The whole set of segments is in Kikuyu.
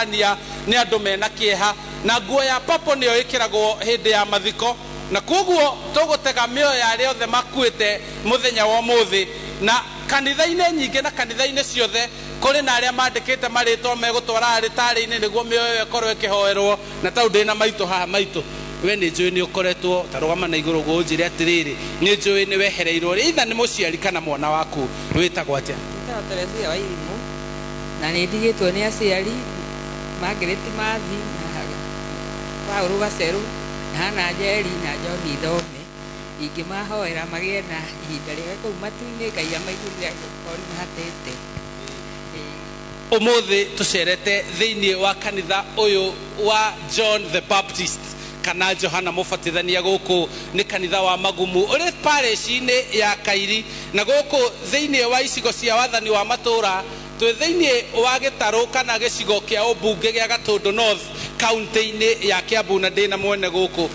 gũcemania nĩ andũ mena kĩeha, na nguo ya purple nĩyo ĩkĩragwo hĩndĩ ya mathiko, na koguo tũgũtega mĩoyo ya arĩa othe makuĩte mũthenya wa ũmũthĩ. Na kanitha-inĩ nyingĩ na kanitha-inĩ ciothe kũrĩ na arĩa mandĩkĩte marĩtwa megũtwara arĩtarĩ-inĩ nĩguo mĩoyo ĩyo ĩkorwo ĩkĩhoerwo. Na tau ndĩna maitũ haha, maitũ we nĩ njũĩ nĩ ũkoretwo ta rũgama na igũrũ ũguo ũnjĩre atĩrĩrĩ, nĩ njũĩ nĩ wehereirwo rĩ, either nĩ mũciari kana mwana waku, wĩtagwo atĩa? Njĩtagwo Teresia wa Irimũ, na nĩ ndigĩtwo nĩ aciari Margaret Mathi na Paul Gacerũ na Hannah Njeri na John Ithome. Ingĩmahoera magĩe na ihinda rĩega kũu matu-inĩ, Ngai amaigũrĩre angĩkorwo nĩ mahatĩte. Ũmũthĩ tũcerete thĩinĩ wa kanitha ũyũ wa John the Baptist kana Johana Mũbatithania. Gũkũ nĩ kanitha wa Magumu ũrĩ parish-inĩ ya Kairi, na gũkũ thĩinĩ wa icigo cia wathani wa matũũra twĩ thĩinĩ wa gĩtarũ kana gĩcigo kĩa ũmbunge gĩa Gatũndũ North kaunti-inĩ ya Kiambu, na ndĩna mwene gũkũ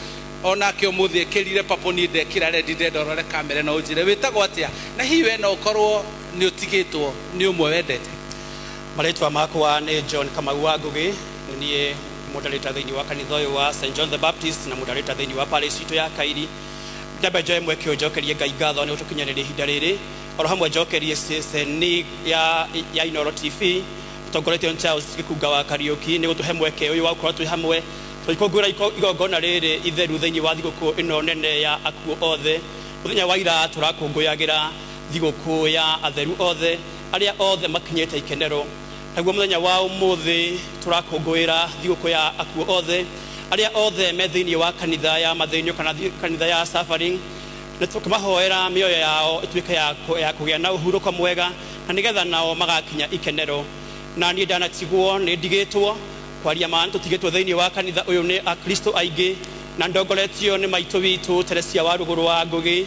onake ũmũthĩ ĩkĩrire papo. Niĩ ndekĩra rendi ndenda ũrore kamera na ũnjĩre wĩtagwo atĩa, na hihi we no ũkorwo nĩ ũtigĩtwo nĩ ũmwe wendete. Marĩtwa makwa nĩ John Kamau wa Ngugi, nĩ niĩ moderator thĩinĩ wa kanitha ũyũ wa St John the Baptist na moderator thĩinĩ wa parish itũ ya Kairi. Ndambe njoe mweke ũyũ njokerie Ngai ngatho nĩ gũtũkinyanĩria ihinda rĩrĩ, oro hamwe njokerie ceceni ya Inooro TV ũtongoretio nĩ Charles Gĩkunga wa Kariũki nĩ gũtũhe mweke ũyũ wa gũkorwo twĩ hamwe tũgĩkũngũĩra igongona rĩrĩ itheru thĩinĩ wa thigũkũ ĩno nene ya akuũ othe. Mũthenya wa ira tũrakũngũyagĩra thigũkũ ya atheru othe arĩa othe makinyĩte ikenero, naguo mũthenya wa ũmũthĩ tũrakũngũĩra thigũkũ ya akuũ othe arĩa othe me thĩinĩ wa kanitha ya mathĩnio kana kanitha ya suffering, nĩ tũkĩmahoera mĩoyo yao ĩtuĩke ya kũgĩa na ũhurũko mwega na nĩgetha nao magakinya ikenero. Na niĩ ndanatigwo nĩ ndigĩtwo kwaria ma, tũtigĩtwo thĩinĩ wa kanitha ũyũ nĩ akristo aingĩ, na ndongoretio nĩ maitũ witũ Teresia wa Rũgũrũ wa Ngũgĩ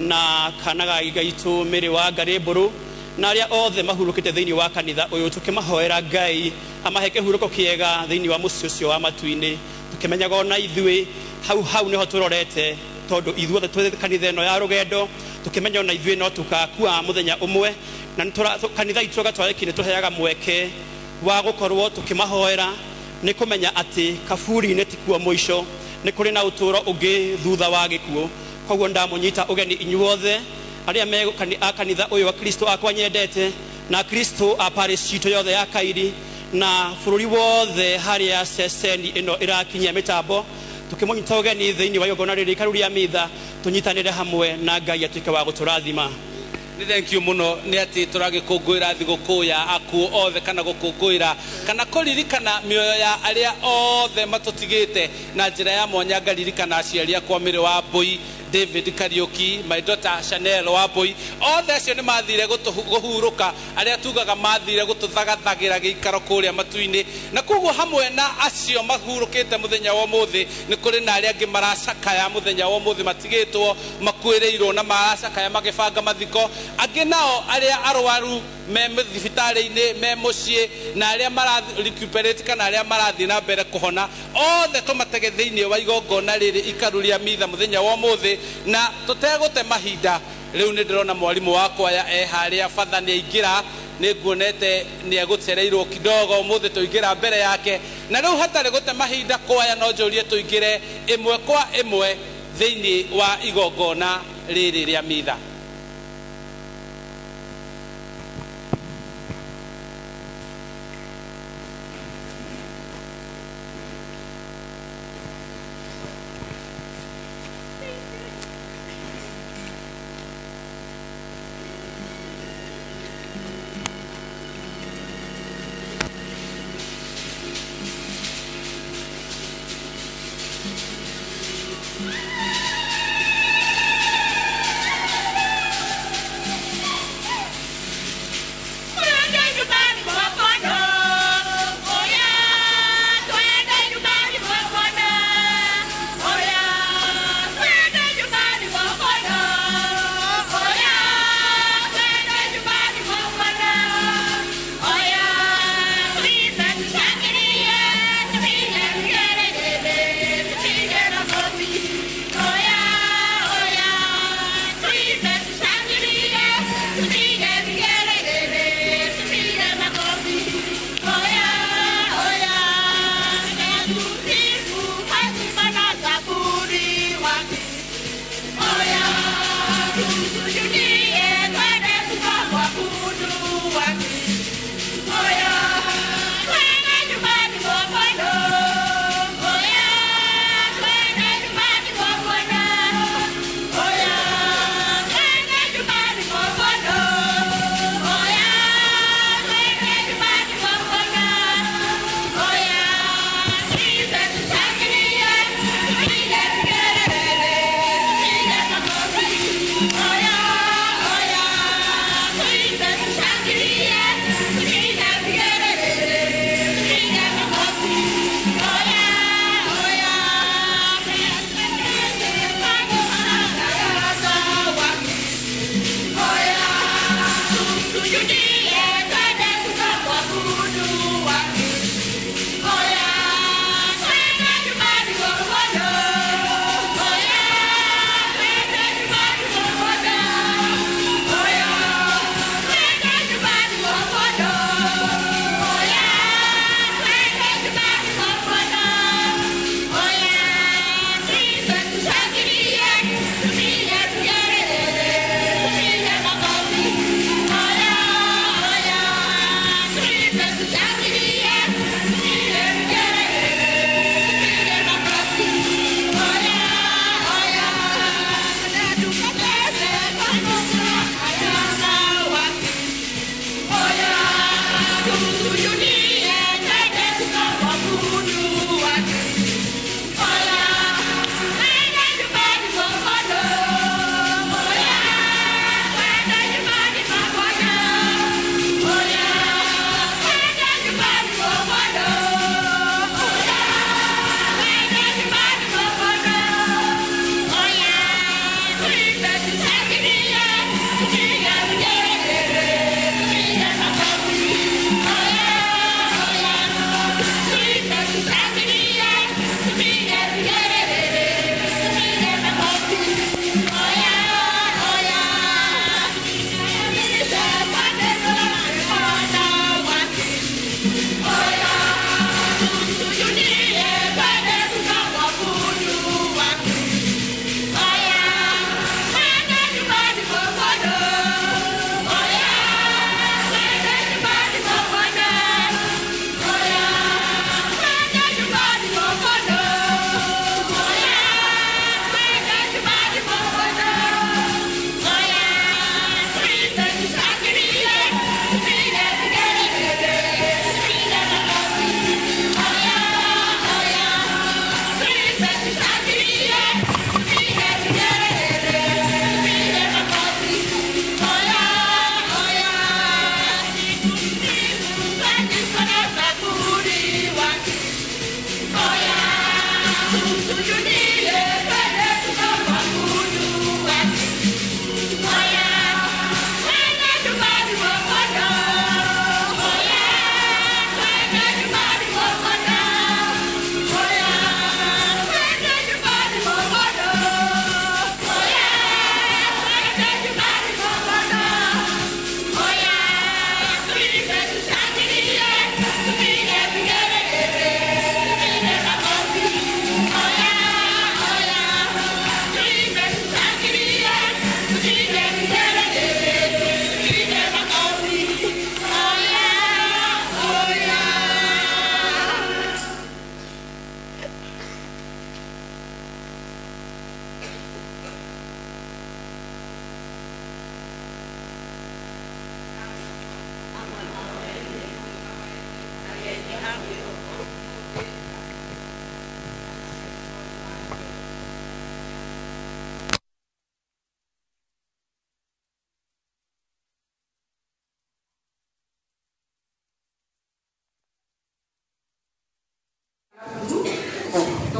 na kana ga gaitũ Mĩrĩ wa Ngarĩ Mbũrũ na arĩa othe mahurũkĩte thĩinĩ wa kanitha ũyũ, tũkĩmahoera Ngai amahe kĩhurũko kĩega thĩinĩ wa mũciĩ ũcio wa matu-inĩ, tũkĩmenyaga ona ithuĩ hau hau nĩho tũrorete, tondũ ithuothe twĩ kanitha ĩno ya rũgendo, tũkĩmenya ona ithuĩ no tũgakua mũthenya ũmwe. Na kanitha itũ Gatoliki nĩ tũheaga mweke wa gũkorwo tũkĩmahoera, nĩ kũmenya atĩ kaburi-inĩ ti kuo mũico, nĩ kũrĩ na ũtũũro ũngĩ thutha wa gĩkuũ. Koguo ndamũnyita ũgeni inyuothe arĩa me a kanitha ũyũ wa Kristo akwa nyendete na Kristo a parish itũ yothe ya Kairi na bũrũri wothe harĩa ceceni ĩno ĩrakinyia mĩtambo, tũkĩmũnyita ũgeni thĩinĩ wa igongona rĩrĩ ikaru rĩa mitha, tũnyitanĩre hamwe na Ngai atuĩke wa gũtũrathima. Nĩ thank you mũno nĩ atĩ tũragĩkũngũĩra thigũkũ ya akuũ othe, kana gũkũngũĩra kana kũririkana mĩoyo ya arĩa othe matũtigĩte na njĩra ya mwanya. Ngaririkana aciari akwa Mĩrĩ wa Mbũi, David Kariuki, my daughter Chanel wa Mbũi, othe acio nĩ mathire kũhurũka, arĩa tugaga mathire gũtũthagathagĩra gĩikaro kũrĩa matu-inĩ. Na koguo hamwe na acio mahurũkĩte mũthenya wa ũmũthĩ, nĩ kũrĩ na arĩa angĩ maracakaya mũthenya wa ũmũthĩ, matigĩtwo makuĩrĩirwo na maracakaya magĩbanga mathiko. Angĩ nao arĩa arwaru me thibitarĩ-inĩ, me mũciĩ, na arĩa mara recuperate kana arĩa marathiĩ na mbere kũhona, othe tũmatege thĩinĩ wa igongona rĩrĩ ikaru rĩa mitha mũthenya wa ũmũthĩ. Na tũtegũte mahinda, rĩu nĩ ndĩrona mwarimũ wakwa ya e harĩa batha nĩ aingĩra, nĩ nguonete nĩ egũcereirwo kidogo ũmũthĩ tũingĩra mbere yake. Na rĩu hatarĩ gũte mahinda kwaya, no njũrie tũingĩre ĩmwe kwa ĩmwe thĩinĩ wa igongona rĩrĩ rĩa mitha.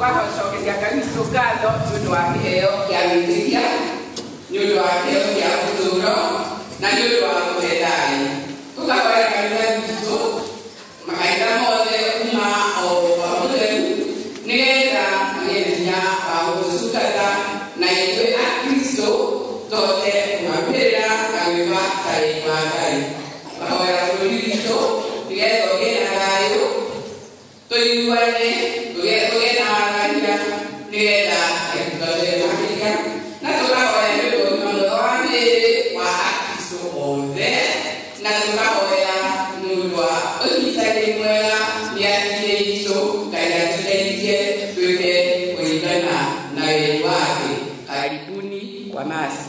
Tũgacokeria Ngai witũ ngatho nĩ ũndũ wa kĩheo kĩa wĩtĩkia, nĩ ũndũ wa kĩheo kĩa ũtũũro, na nĩ ũndũ wa kũhe thayũ. Tũkahoera kanitha witũ, makanitha mothe kuma o kwa mũtheru, nĩgetha magĩe na hinya wa gũtũtungata na ithuĩ Akristo tũhote kũmakuhĩrĩra na gwĩka ta wendi wa Ngai. Tũkahoera bũrũri witũ nĩgetha ũgĩe na thayũ, tũiguane, tũgĩe na waranĩria nĩgetha Ngai makĩria, na tũkahoya nĩ ũndũ wa ũgima mwega wa mĩĩrĩ wa Akristo othe, na tũkahoya nĩ ũndũ wa ũnyitanĩri mwega mĩario itũ, Ngai atũteithie twĩke kũringana na wendi wake. Karibuni kwa masi.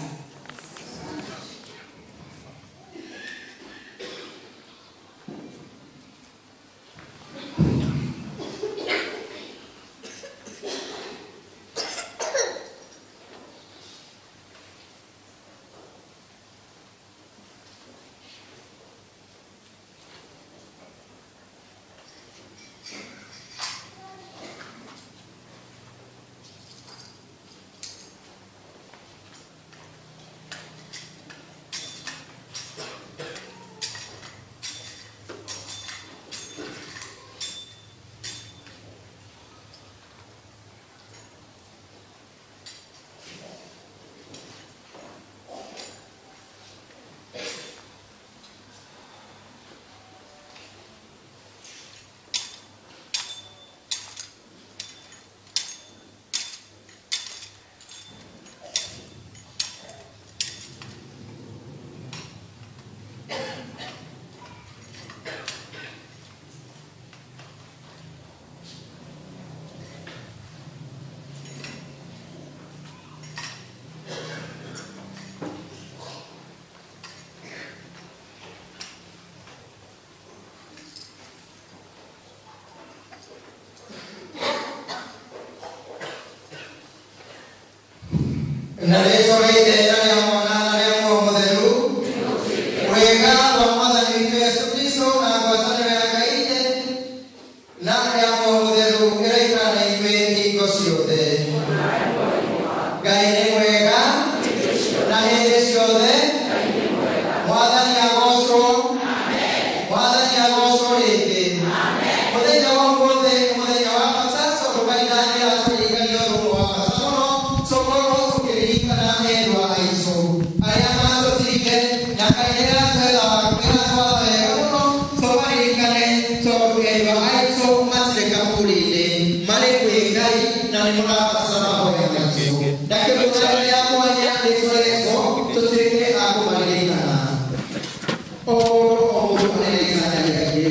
Na rĩĩtwa rĩa Ithe na rĩa Mwana na rĩa Roho Mũtheru, wega wa Mwathani witũ Yesu Kristo na ngwatanĩro ya Ngai Ithe na ya Roho Mũtheru ĩraikara na ithuĩ hingo ciothe. Ngai nĩ mwega na hĩndĩ ciothe. Mwathani agocwo, Mwathani agocwo rĩngĩ. Mũthenya wa ũmũthĩ nĩ mũthenya wa bata tondũ kanitha nĩĩratũririkania ũndũ ũmwe wa bata mũno, tũkorwo tũkĩririkana endwa aitũ arĩa matũtigire, na Ngai nĩĩratwetha ĩratwatha wega mũno tũmaririkane, tondũ endwa aitũ matirĩ kaburi-inĩ, marĩ kwĩ Ngai na nĩ mũrabatara mahoya maitũ. Na kĩndũ kĩa mwanya nĩ tũretwo tũtuĩke a kũmaririkana. O mũndũ o mũndũ arĩ na itanya rĩake,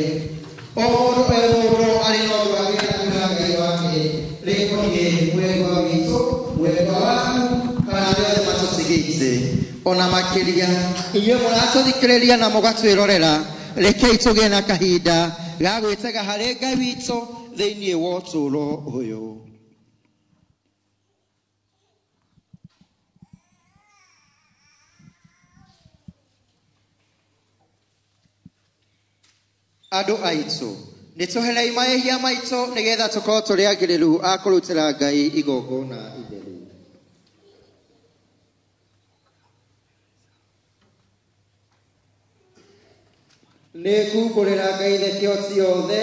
o mũndũ o mũndũ arĩ na ũndũ agĩrĩire kuga Ngai wake rĩkoniĩ mwendwa witũ, mwendwa waku, kana arĩa othe matũtigĩte. Ona makĩria inyuĩ mũratũthikĩrĩria na mũgatwĩrorera, rekei tũgĩe na kahinda ga gwĩtega harĩ Ngai witũ thĩinĩ wa ũtũũro ũyũ. Andũ aitũ, nĩ tũherei mahĩtia maitũ nĩgetha tũkorwo tũrĩ agĩrĩru a kũrutĩra Ngai igongona itheru. Nĩ ngumbũrĩra Ngai Ithe kĩhoti yothe,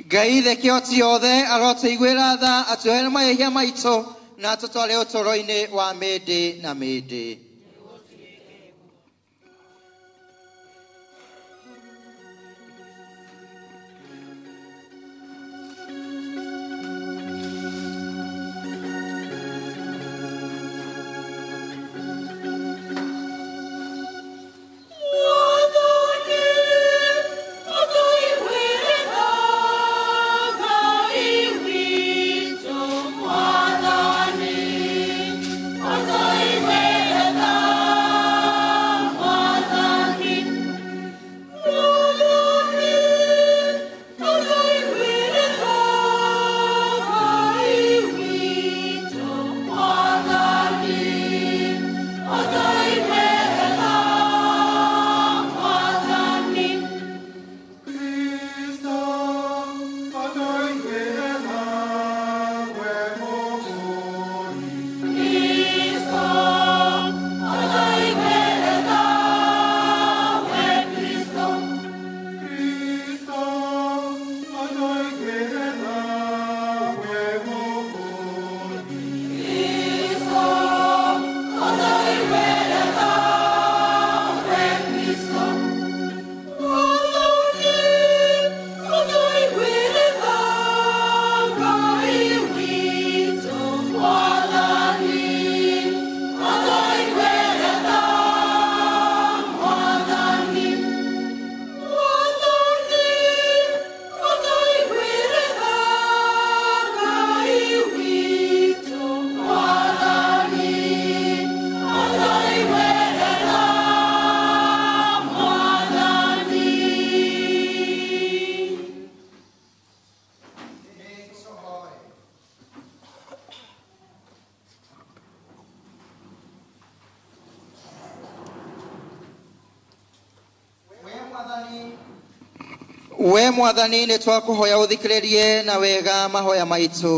Ngai Ithe kĩhoti yothe arotũiguĩra tha, atuohere mahĩtia maitũ na atũtware ũtũũro-inĩ wa mĩndĩ na mĩndĩ. Mwathani, ũtũiguĩre tha. We Mwathani, nĩ twakũhoya ũthikĩrĩrie na wega mahoya maitũ,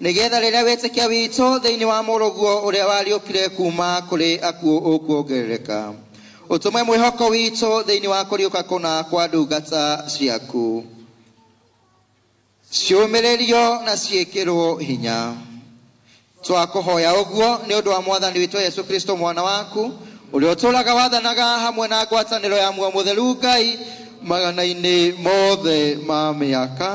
nĩgetha rĩrĩa wĩtĩkia witũ thĩinĩ wa mũrũguo ũrĩa wariũkire kuma kũrĩ akuũ ũkuongerereka, ũtũme mwĩhoko witũ thĩinĩ wa kũriũka kũna kwa ndungata ciaku ciũmĩrĩrio na ciĩkĩrwo hinya. Twakũhoya ũguo nĩ ũndũ wa Mwathani witũ Yesu Kristo mwana waku, ũrĩa ũtũũraga wathanaga hamwe na ngwatanĩro ya muoyo mũtheru Ngai magana-inĩ mothe ma mĩaka.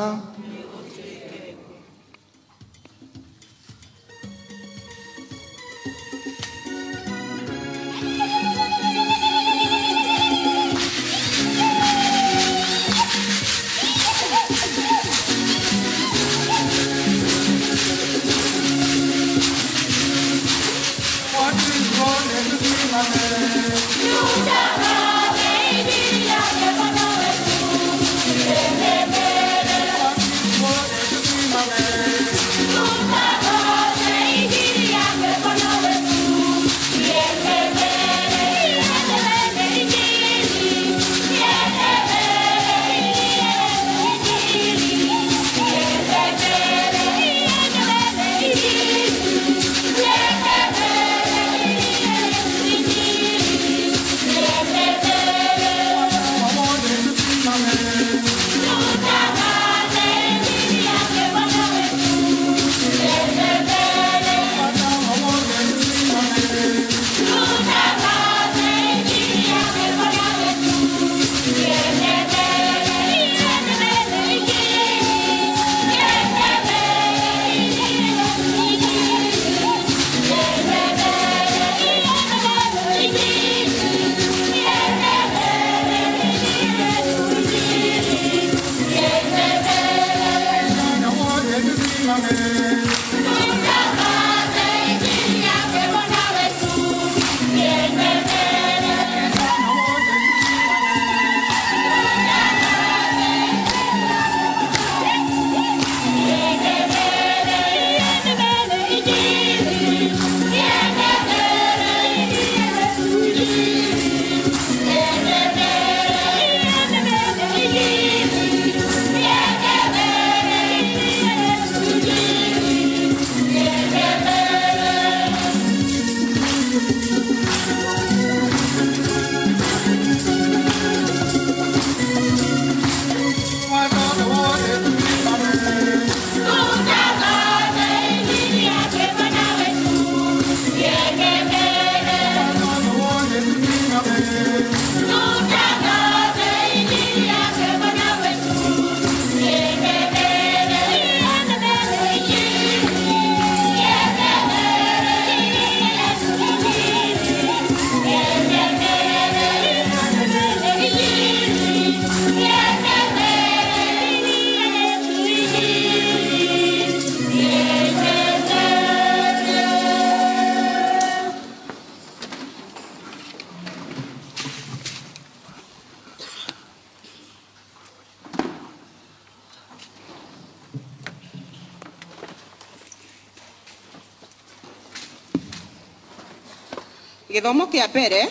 Gĩthomo kĩa mbere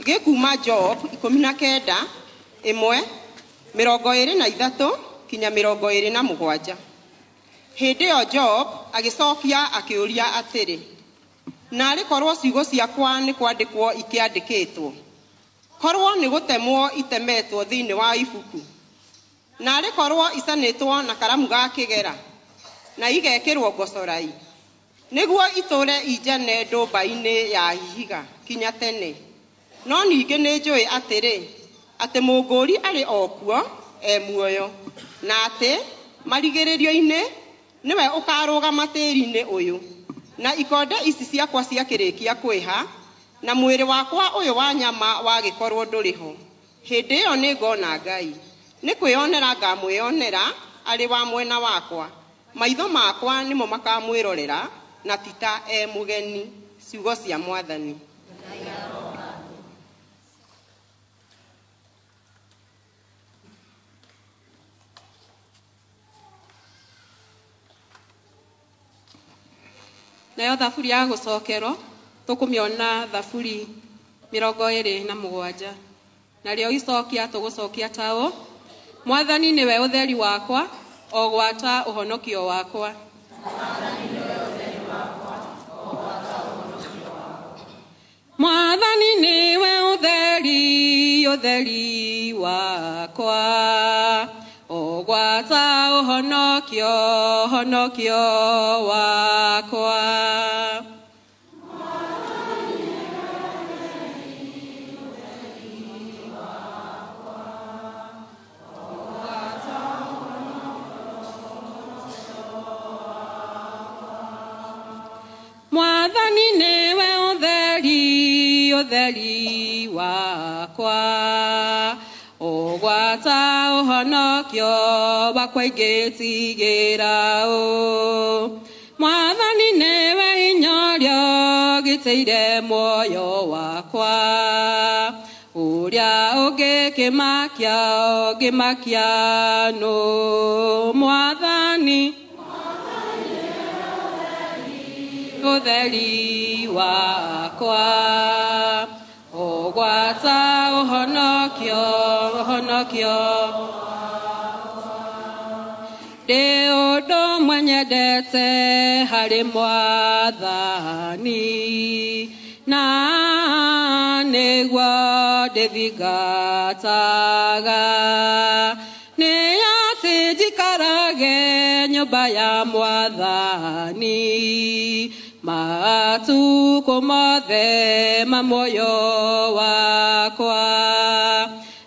gĩkuma Job 19 ĩmwe 23 kinya 27. Hĩndĩ ĩyo Job agĩcokia akĩũria atĩrĩ, naarĩ korwo ciugo ciakwa nĩ kwandĩkwo ikĩandĩkĩtwo, korwo nĩ gũtemwo itemetwo thĩinĩ wa ibuku, naarĩ korwo icanĩtwo na karamu ga kĩgera na igekĩrwo ngocorai, nĩguo itũre injane ndũmba-inĩ ya ihiga kinya tene. No ningĩ nĩ njũĩ atĩrĩ, atĩ mũngũri arĩ o kuo e muoyo, na atĩ marigĩrĩrio-inĩ nĩwe ũkarũgama tĩri-inĩ ũyũ. Na ikonde ici ciakwa ciakĩrĩkia kwĩha, na mwĩrĩ wakwa ũyũ wa nyama wagĩkorwo ndũrĩ ho, hĩndĩ ĩyo nĩ ngona Ngai, nĩ kwĩonera ngamwĩonera arĩ wa mwena wakwa, maitho makwa nĩmo makamwĩrorera, na ti ta e mũgeni. Ciugo cia Mwathani. Nayo thaburi ya gũcokerwo tũkũmĩona thaburi 27, narĩo icokia tũgũcokia ta ũũ: Mwathani nĩwe ũtheri wakwa o gwata ũhonokio wakwa. Mwathani nĩwe ũtheri ũtheri wakwa o gwata ũhonokio ũhonokio wakwa. Mwathani nĩwe ũtheri ũtheri wakwa o gwata ũhonokio wakwa ingĩtigĩra ũ. Mwathani nĩwe hinya ũrĩa ũgitĩire muoyo wakwa ũrĩa ũngĩkĩmakia ũngĩmakia nũ. Mwathani ũtheri wakwa o gwata ũhonokio ũhonokio. Ndĩ ũndũ ũmwe nyendete harĩ Mwathani na nĩguo ndĩthingataga nĩ atĩ njikarage nyũmba ya Mwathani matukũ mothe ma muoyo wakwa.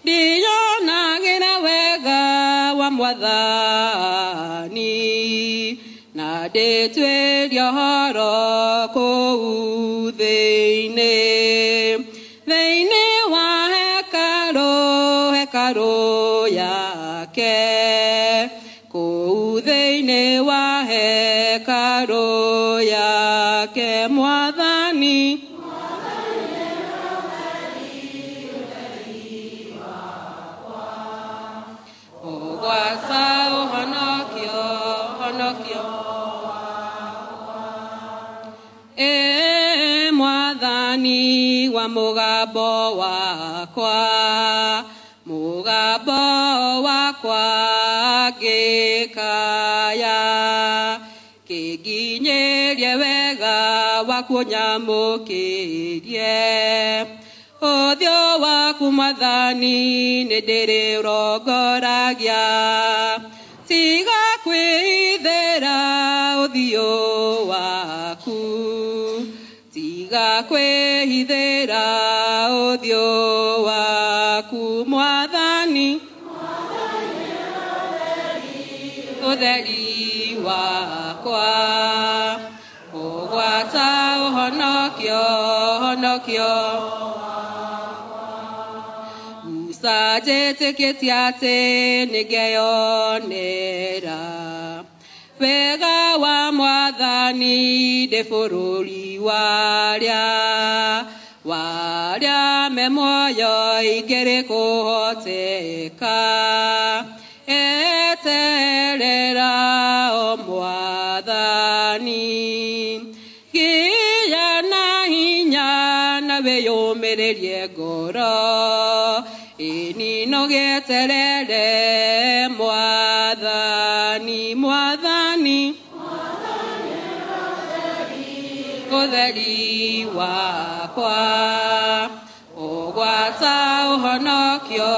Ndiyonagĩra wega wa Mwathani na ndĩtuĩrie ũhoro kũu thĩinĩ thĩinĩ wa hekarũ hekarũ yake kũu thĩinĩ wa hekarũ yake. Mwathani ũgwata ũhonokio ũhonokio. Ĩ Mwathani wa mũgambo wakwa mũgambo wakwa ngĩkaya kĩnginyĩrie wega waku ũnyamũkĩrie ũthiũ waku Mwathani nĩndĩrĩũrongoragia tiga kwĩhithĩra ũthiũ waku tiga kwĩhithĩra ũthiũ waku. Mwathani ũtheri wakwa ũgwata ũhonokio ũhonokio. Musa njĩtĩkĩtie atĩ nĩngeyonera wega wa Mwathani ndĩ bũrũri warĩa warĩa me muoyo ingĩrĩ kũhoteka eterera o Mwathani gĩa na hinya na wĩyũmĩrĩrie ngoro ĩni no gĩeterere Mwathani. Mwathani ũtheri wakwa ũgwata ũhonokio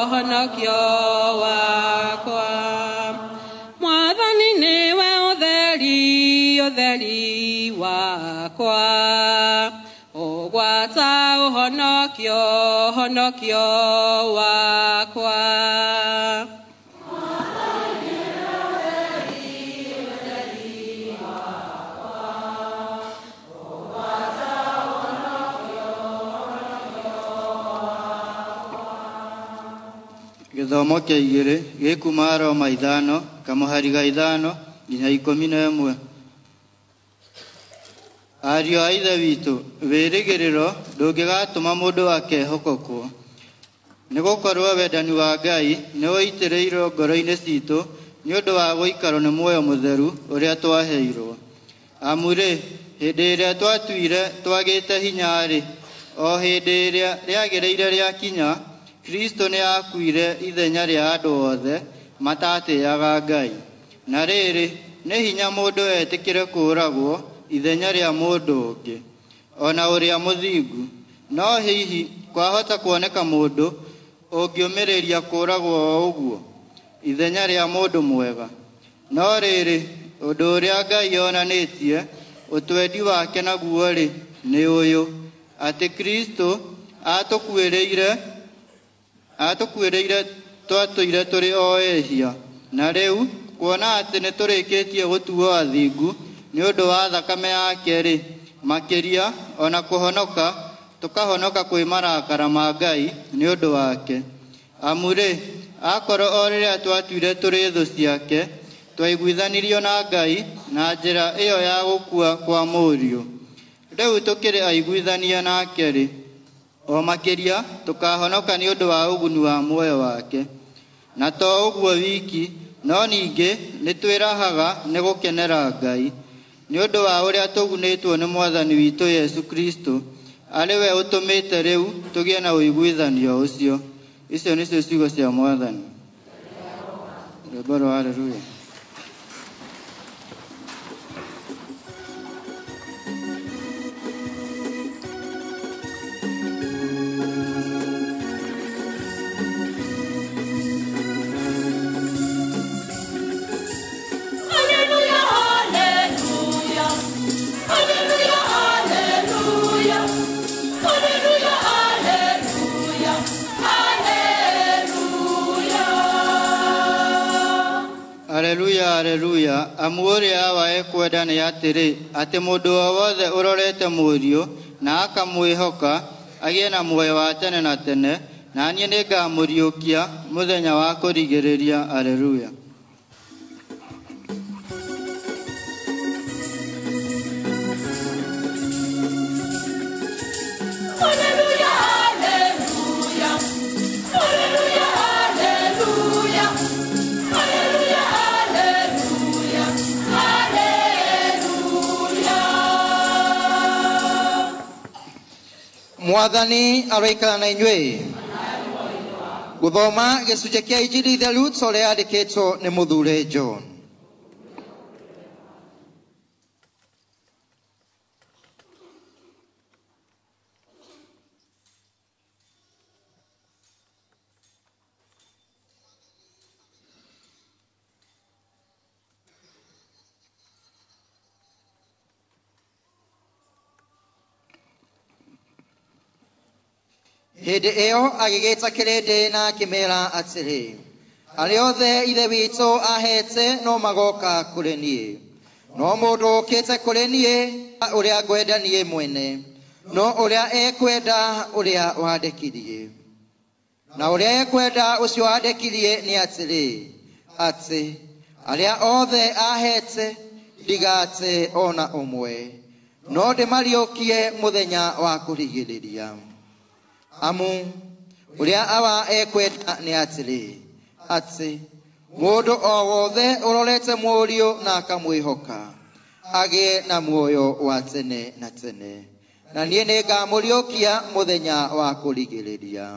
ũhonokio wakwa. Mwathani nĩwe ũtheri ũtheri wakwa ũgwata ũhonokio ũhonokio wakwa. Gĩthomo kĩa igĩrĩ gĩkuma Roma 5 kamũhari ga 5 nginya 11. Ariũ a Ithe witũ, wĩrĩgĩrĩro ndũngĩgatũma mũndũ akehokokwo, nĩgũkorwo wendani wa Ngai nĩũitĩrĩirwo ngoro-inĩ citũ nĩ ũndũ wa gũikarwo nĩ muoyo mũtheru ũrĩa twaheirwo. Amu-rĩ, hĩndĩ ĩrĩa twatuire twagĩte hinya-rĩ, o hĩndĩ ĩrĩa rĩagĩrĩire rĩakinya, Kristo nĩ aakuire ithenya rĩa andũ othe matatĩaga Ngai. Na rĩrĩ, nĩ hinya mũndũ etĩkĩre kũũragwo ithenya rĩa mũndũ ũngĩ, o na ũrĩa mũthingu. No hihi kwahota kuoneka mũndũ ũngĩũmĩrĩria kũũragwo o ũguo ithenya rĩa mũndũ mwega. No rĩrĩ, ũndũ ũrĩa Ngai onanĩtie ũtwendi wake naguo-rĩ, nĩ ũyũ, atĩ Kristo atũkuĩrĩire twatũire tũrĩ o ehia. Na rĩu kuona atĩ nĩtũrĩkĩtie gũtuo athingu nĩ ũndũ wa thakame yake-rĩ, makĩria o na kũhonoka tũkahonoka kwĩ marakara ma Ngai nĩ ũndũ wake. Amu-rĩ, akorwo o rĩrĩa twatuire tũrĩ thũ ciake, twaiguithanirio na Ngai na njĩra ĩyo ya gũkua kwa Mũriũ. Rĩu tũkĩrĩ aiguithania nake-rĩ, o makĩria tũkahonoka nĩ ũndũ wa ũguni wa muoyo wake. Na to ũguo wiki, no ningĩ nĩtwĩrahaga nĩ gũkenera Ngai nĩ ũndũ wa ũrĩa tũgunĩtwo nĩ Mwathani witũ Yesu Kristo, arĩ we ũtũmĩte rĩu tũgĩe na ũiguithanio ũcio. Icio nĩcio ciugo cia Mwathani. Rwĩmbo rwa Haleluya. Hallelujah, hallelujah. Hallelujah, hallelujah. Hallelujah, hallelujah. Hallelujah. Haleluya, haleluya. Amu ũrĩa Awa ekwenda nĩ atĩrĩ, atĩ mũndũ o wothe ũrorete Mũriũ na akamwĩhoka agĩe na muoyo wa tene na tene, na niĩ nĩngamũriũkia mũthenya wa kũrigĩrĩria. Haleluya. Hallelujah, hallelujah. Hallelujah, hallelujah. Hallelujah, hallelujah. Hallelujah. Mwathani aroikara na inyuĩ. Gũthoma gĩcunjĩ kĩa Injiri theru ta ũrĩa yandĩkĩtwo nĩ mũthure John. Hĩndĩ ĩyo agĩgĩta kĩrĩndĩ na akĩmeera atĩrĩ, arĩa othe Ithe witũ ahete no magoka kũrĩ niĩ. No mũndũ ũkĩte kũrĩ niĩ ũrĩa ngwenda niĩ mwene, no ũrĩa ekwenda ũrĩa wandekirie. Na ũrĩa ekwenda ũcio wandekirie nĩ atĩrĩ, atĩ arĩa othe ahete ndigate ona ũmwe, no ndĩmariũkie mũthenya wa kũrigĩrĩria. Amu ũrĩa Awa ekwenda nĩ atĩrĩ, atĩ mũndũ o wothe ũrorete Mũriũ na akamwĩhoka agĩe na muoyo wa tene na tene, na niĩ nĩngamũriũkia mũthenya wa kũrigĩrĩria.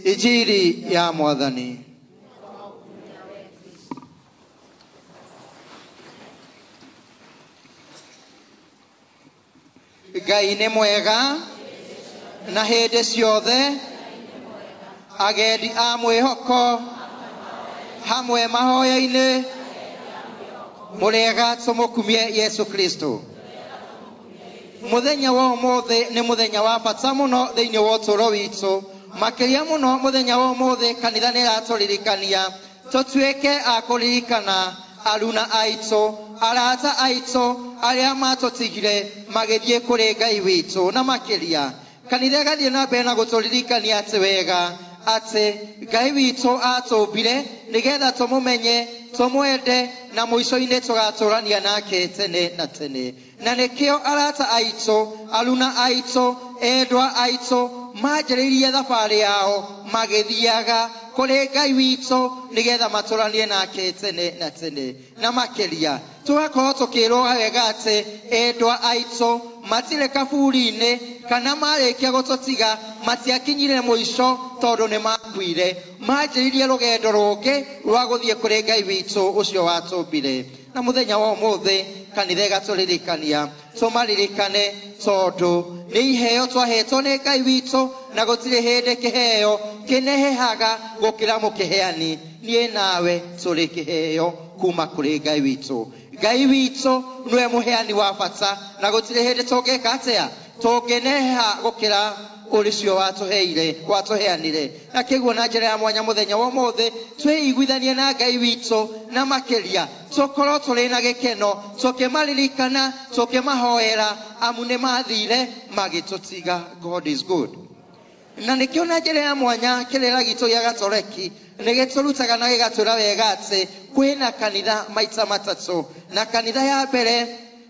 Injiri ya Mwathani. Ngai nĩ mwega na hĩndĩ ciothe, agendi a mwĩhoko hamwe mahoya-inĩ, mũrĩega tũmũkumie Yesu Kristo. Mũthenya wa ũmũthĩ nĩ mũthenya wa bata mũno thĩinĩ wa ũtũũro witũ, makĩria mũno mũthenya wa ũmũthĩ kanitha nĩ ĩratũririkania tũtuĩke a kũririkana aruna aitũ, arata aitũ arĩa matũtigire magĩthiĩ kũrĩ Ngai witũ. Na makĩria kanitha ĩgathiĩ na mbere na gũtũririkania atĩ wega atĩ Ngai witũ atũmbire nĩgetha tũmũmenye, tũmwende, na mũico-inĩ tũgatũrania nake tene na tene. Na nĩkĩo arata aitũ, aruna aitũ, endwa aitũ manjĩrĩirie thabarĩ yao magĩthiaga kũrĩ Ngai witũ nĩgetha matũranie nake tene na tene. Na makĩria tũgakorwo tũkĩrwo wega atĩ endwa aitũ matirĩ kaburi-inĩ kana marĩkia gũtũtiga matiakinyire mũico tondũ nĩ makuire, manjĩrĩirie rũgendo rũngĩ rwa gũthiĩ kũrĩ Ngai witũ ũcio watũmbire. Na mũthenya wa ũmũthĩ kanitha ĩgatũririkania tũmaririkane tondũ nĩ iheo twahetwo nĩ Ngai witũ na gũtirĩ hĩndĩ kĩheo kĩnehehaga gũkĩra mũkĩheani. Niĩ nawe tũrĩ kĩheo kuma kũrĩ Ngai witũ. Ngai witũ nĩwe mũheani wa bata na gũtirĩ hĩndĩ tũngĩka atĩa tũngĩneha gũkĩra ũrĩcio watũheire watũheanire. Na kĩguo na njĩra ya mwanya mũthenya wa ũmũthĩ twĩiguithanie na Ngai witũ na makĩria tũkorwo tũrĩ na gĩkeno tũkĩmaririkana tũkĩmahoera amu nĩ mathire magĩtũtiga. God is good. Na nĩkĩo na njĩra ya mwanya kĩrĩra gitũ gĩa Gatoreki nĩ gĩtũrutaga na gĩgatwĩra wega atĩ kwĩna kanitha maita matatũ, na kanitha ya mbere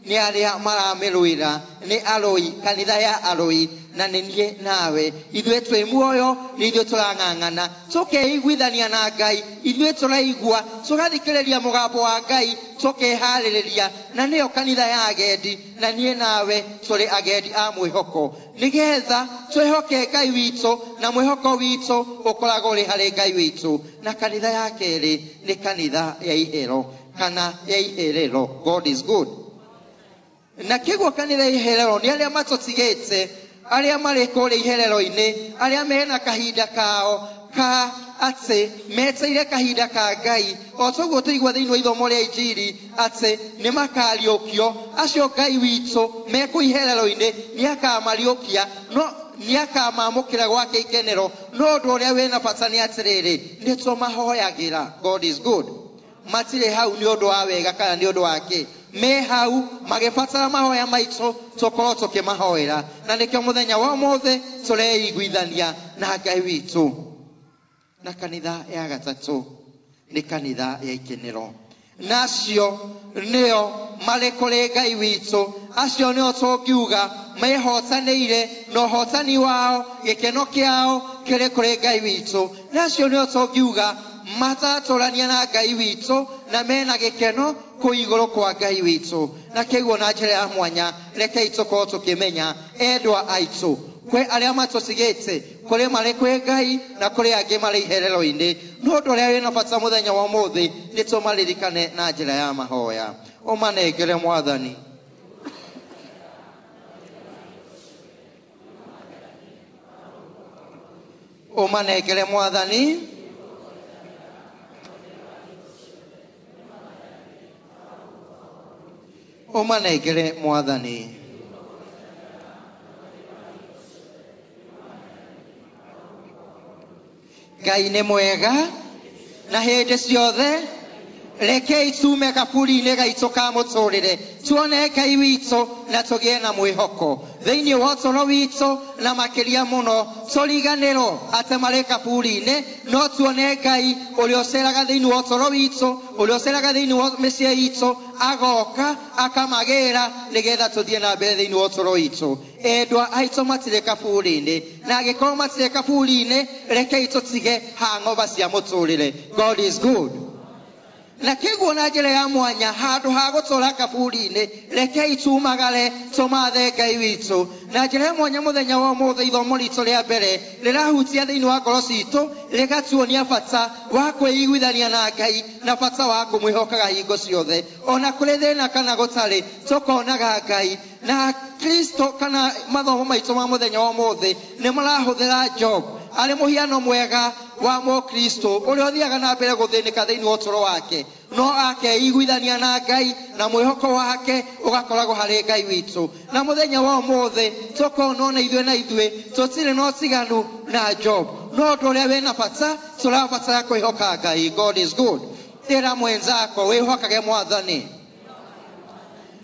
nĩ arĩa maramĩrũĩra nĩ arũi, kanitha ya arũi, na nĩ niĩ nawe. Ithuĩ twĩ muoyo nĩ ithuĩ tũrang'ang'ana tũkeiguithania na Ngai, ithuĩ tũraigua tũgathikĩrĩria mũgambo wa Ngai tũkeharĩrĩria, na nĩyo kanitha ya agendi, na niĩ nawe tũrĩ agendi a mwĩhoko nĩgetha twĩhoke Ngai witũ na mwĩhoko witũ ũkoragwo ũrĩ harĩ Ngai witũ. Na kanitha ya kerĩ nĩ kanitha ya ihero kana ya iherero. God is good. Na kĩguo kanitha ya iherero nĩ arĩa matũtigĩte, arĩa marĩ kũrĩa iherero-inĩ, arĩa mena kahinda kao ka atĩ meteire kahinda ka Ngai. O toguo tũigua thĩinĩ wa ithomo rĩa Injiri atĩ nĩ makariũkio, acio Ngai witũ me kũu iherero-inĩ nĩ akamariũkia, no nĩ akamamũkĩra gwake ikenero. No ũndũ ũrĩa wĩna bata nĩ atĩrĩrĩ, nĩ tũmahoyagĩra. God is good. Matirĩ hau nĩ ũndũ wa wega kana nĩ ũndũ wa kĩ, me hau magĩbatara mahoya maitũ tũkorwo tũkĩmahoera. Na nĩkĩo mũthenya wa ũmũthĩ tũreiguithania na Ngai witũ. Na kanitha ya gatatũ nĩ kanitha ya ikenero, na acio nĩo marĩ kũrĩ Ngai witũ, acio nĩo tũngiuga mehotanĩire na ũhotani wao, gĩkeno kĩao kĩrĩ kũrĩ Ngai witũ. Na acio nĩo tũngiuga matatũrania na Ngai witũ na mena gĩkeno kũu igũrũ kwa Ngai witũ. Na kĩguo na njĩra ya mwanya rekei tũkorwo tũkĩmenya endwa aitũ kwĩ arĩa matũtigĩte, kũrĩ marĩ kwĩ Ngai na kũrĩ angĩ marĩ iherero-inĩ. No ũndũ ũrĩa wĩna bata mũthenya wa ũmũthĩ nĩ tũmaririkane na njĩra ya mahoya. Ũmanengere Mwathani. Ũmanengere Mwathani. Ũmanengere Mwathani. Ngai nĩ mwega na hĩndĩ ciothe. Rekei tume kaburi-inĩ gaitũ ka mũtũrĩre tuone Ngai witũ na tũgĩe na mwĩhoko thĩinĩ wa ũtũũro witũ, na makĩria mũno tũriganĩrwo atĩ marĩ kaburi-inĩ, no tuone Ngai ũrĩa ũceraga thĩinĩ wa ũtũũro witũ, ũrĩa ũceraga thĩinĩ wa mĩciĩ itũ, agoka akamagĩra nĩgetha tũthiĩ na mbere thĩinĩ wa ũtũũro witũ. Endwa aitũ matirĩ kaburi-inĩ, na angĩkorwo matirĩ kaburi-inĩ, rekei tũtige hang'oba cia mũtũrĩre. God is good. Na kĩguo na njĩra ya mwanya handũ ha gũtũra kaburi-inĩ, rekei tumagare tũmathe Ngai witũ. Na njĩra ya mwanya mũthenya wa ũmũthĩ ithomo ritũ rĩa mbere rĩrahutia thĩinĩ wa ngoro citũ, rĩgatuonia bata wa kwĩiguithania na Ngai na bata wa kũmwĩhokaga hingo ciothe, ona kũrĩ thĩna kana gũtarĩ, tũkonaga Ngai. Na Kristo kana mathomo maitũ ma mũthenya wa ũmũthĩ nĩ marahũthĩra Job arĩ mũhiano mwega wa mũkristo ũrĩa ũthiaga na mbere gũthĩnĩka thĩinĩ wa ũtũũro wake, no akeiguithania na Ngai na mwĩhoko wake ũgakoragwo harĩ Ngai witũ. Na mũthenya wa ũmũthĩ tũkona ona ithuĩ na ithuĩ tũtirĩ na ũtiganu na Job, no ũndũ ũrĩa wĩna bata tũrabatara kwĩhoka Ngai. God is good. Ĩra mwenzako wĩhokage Mwathani.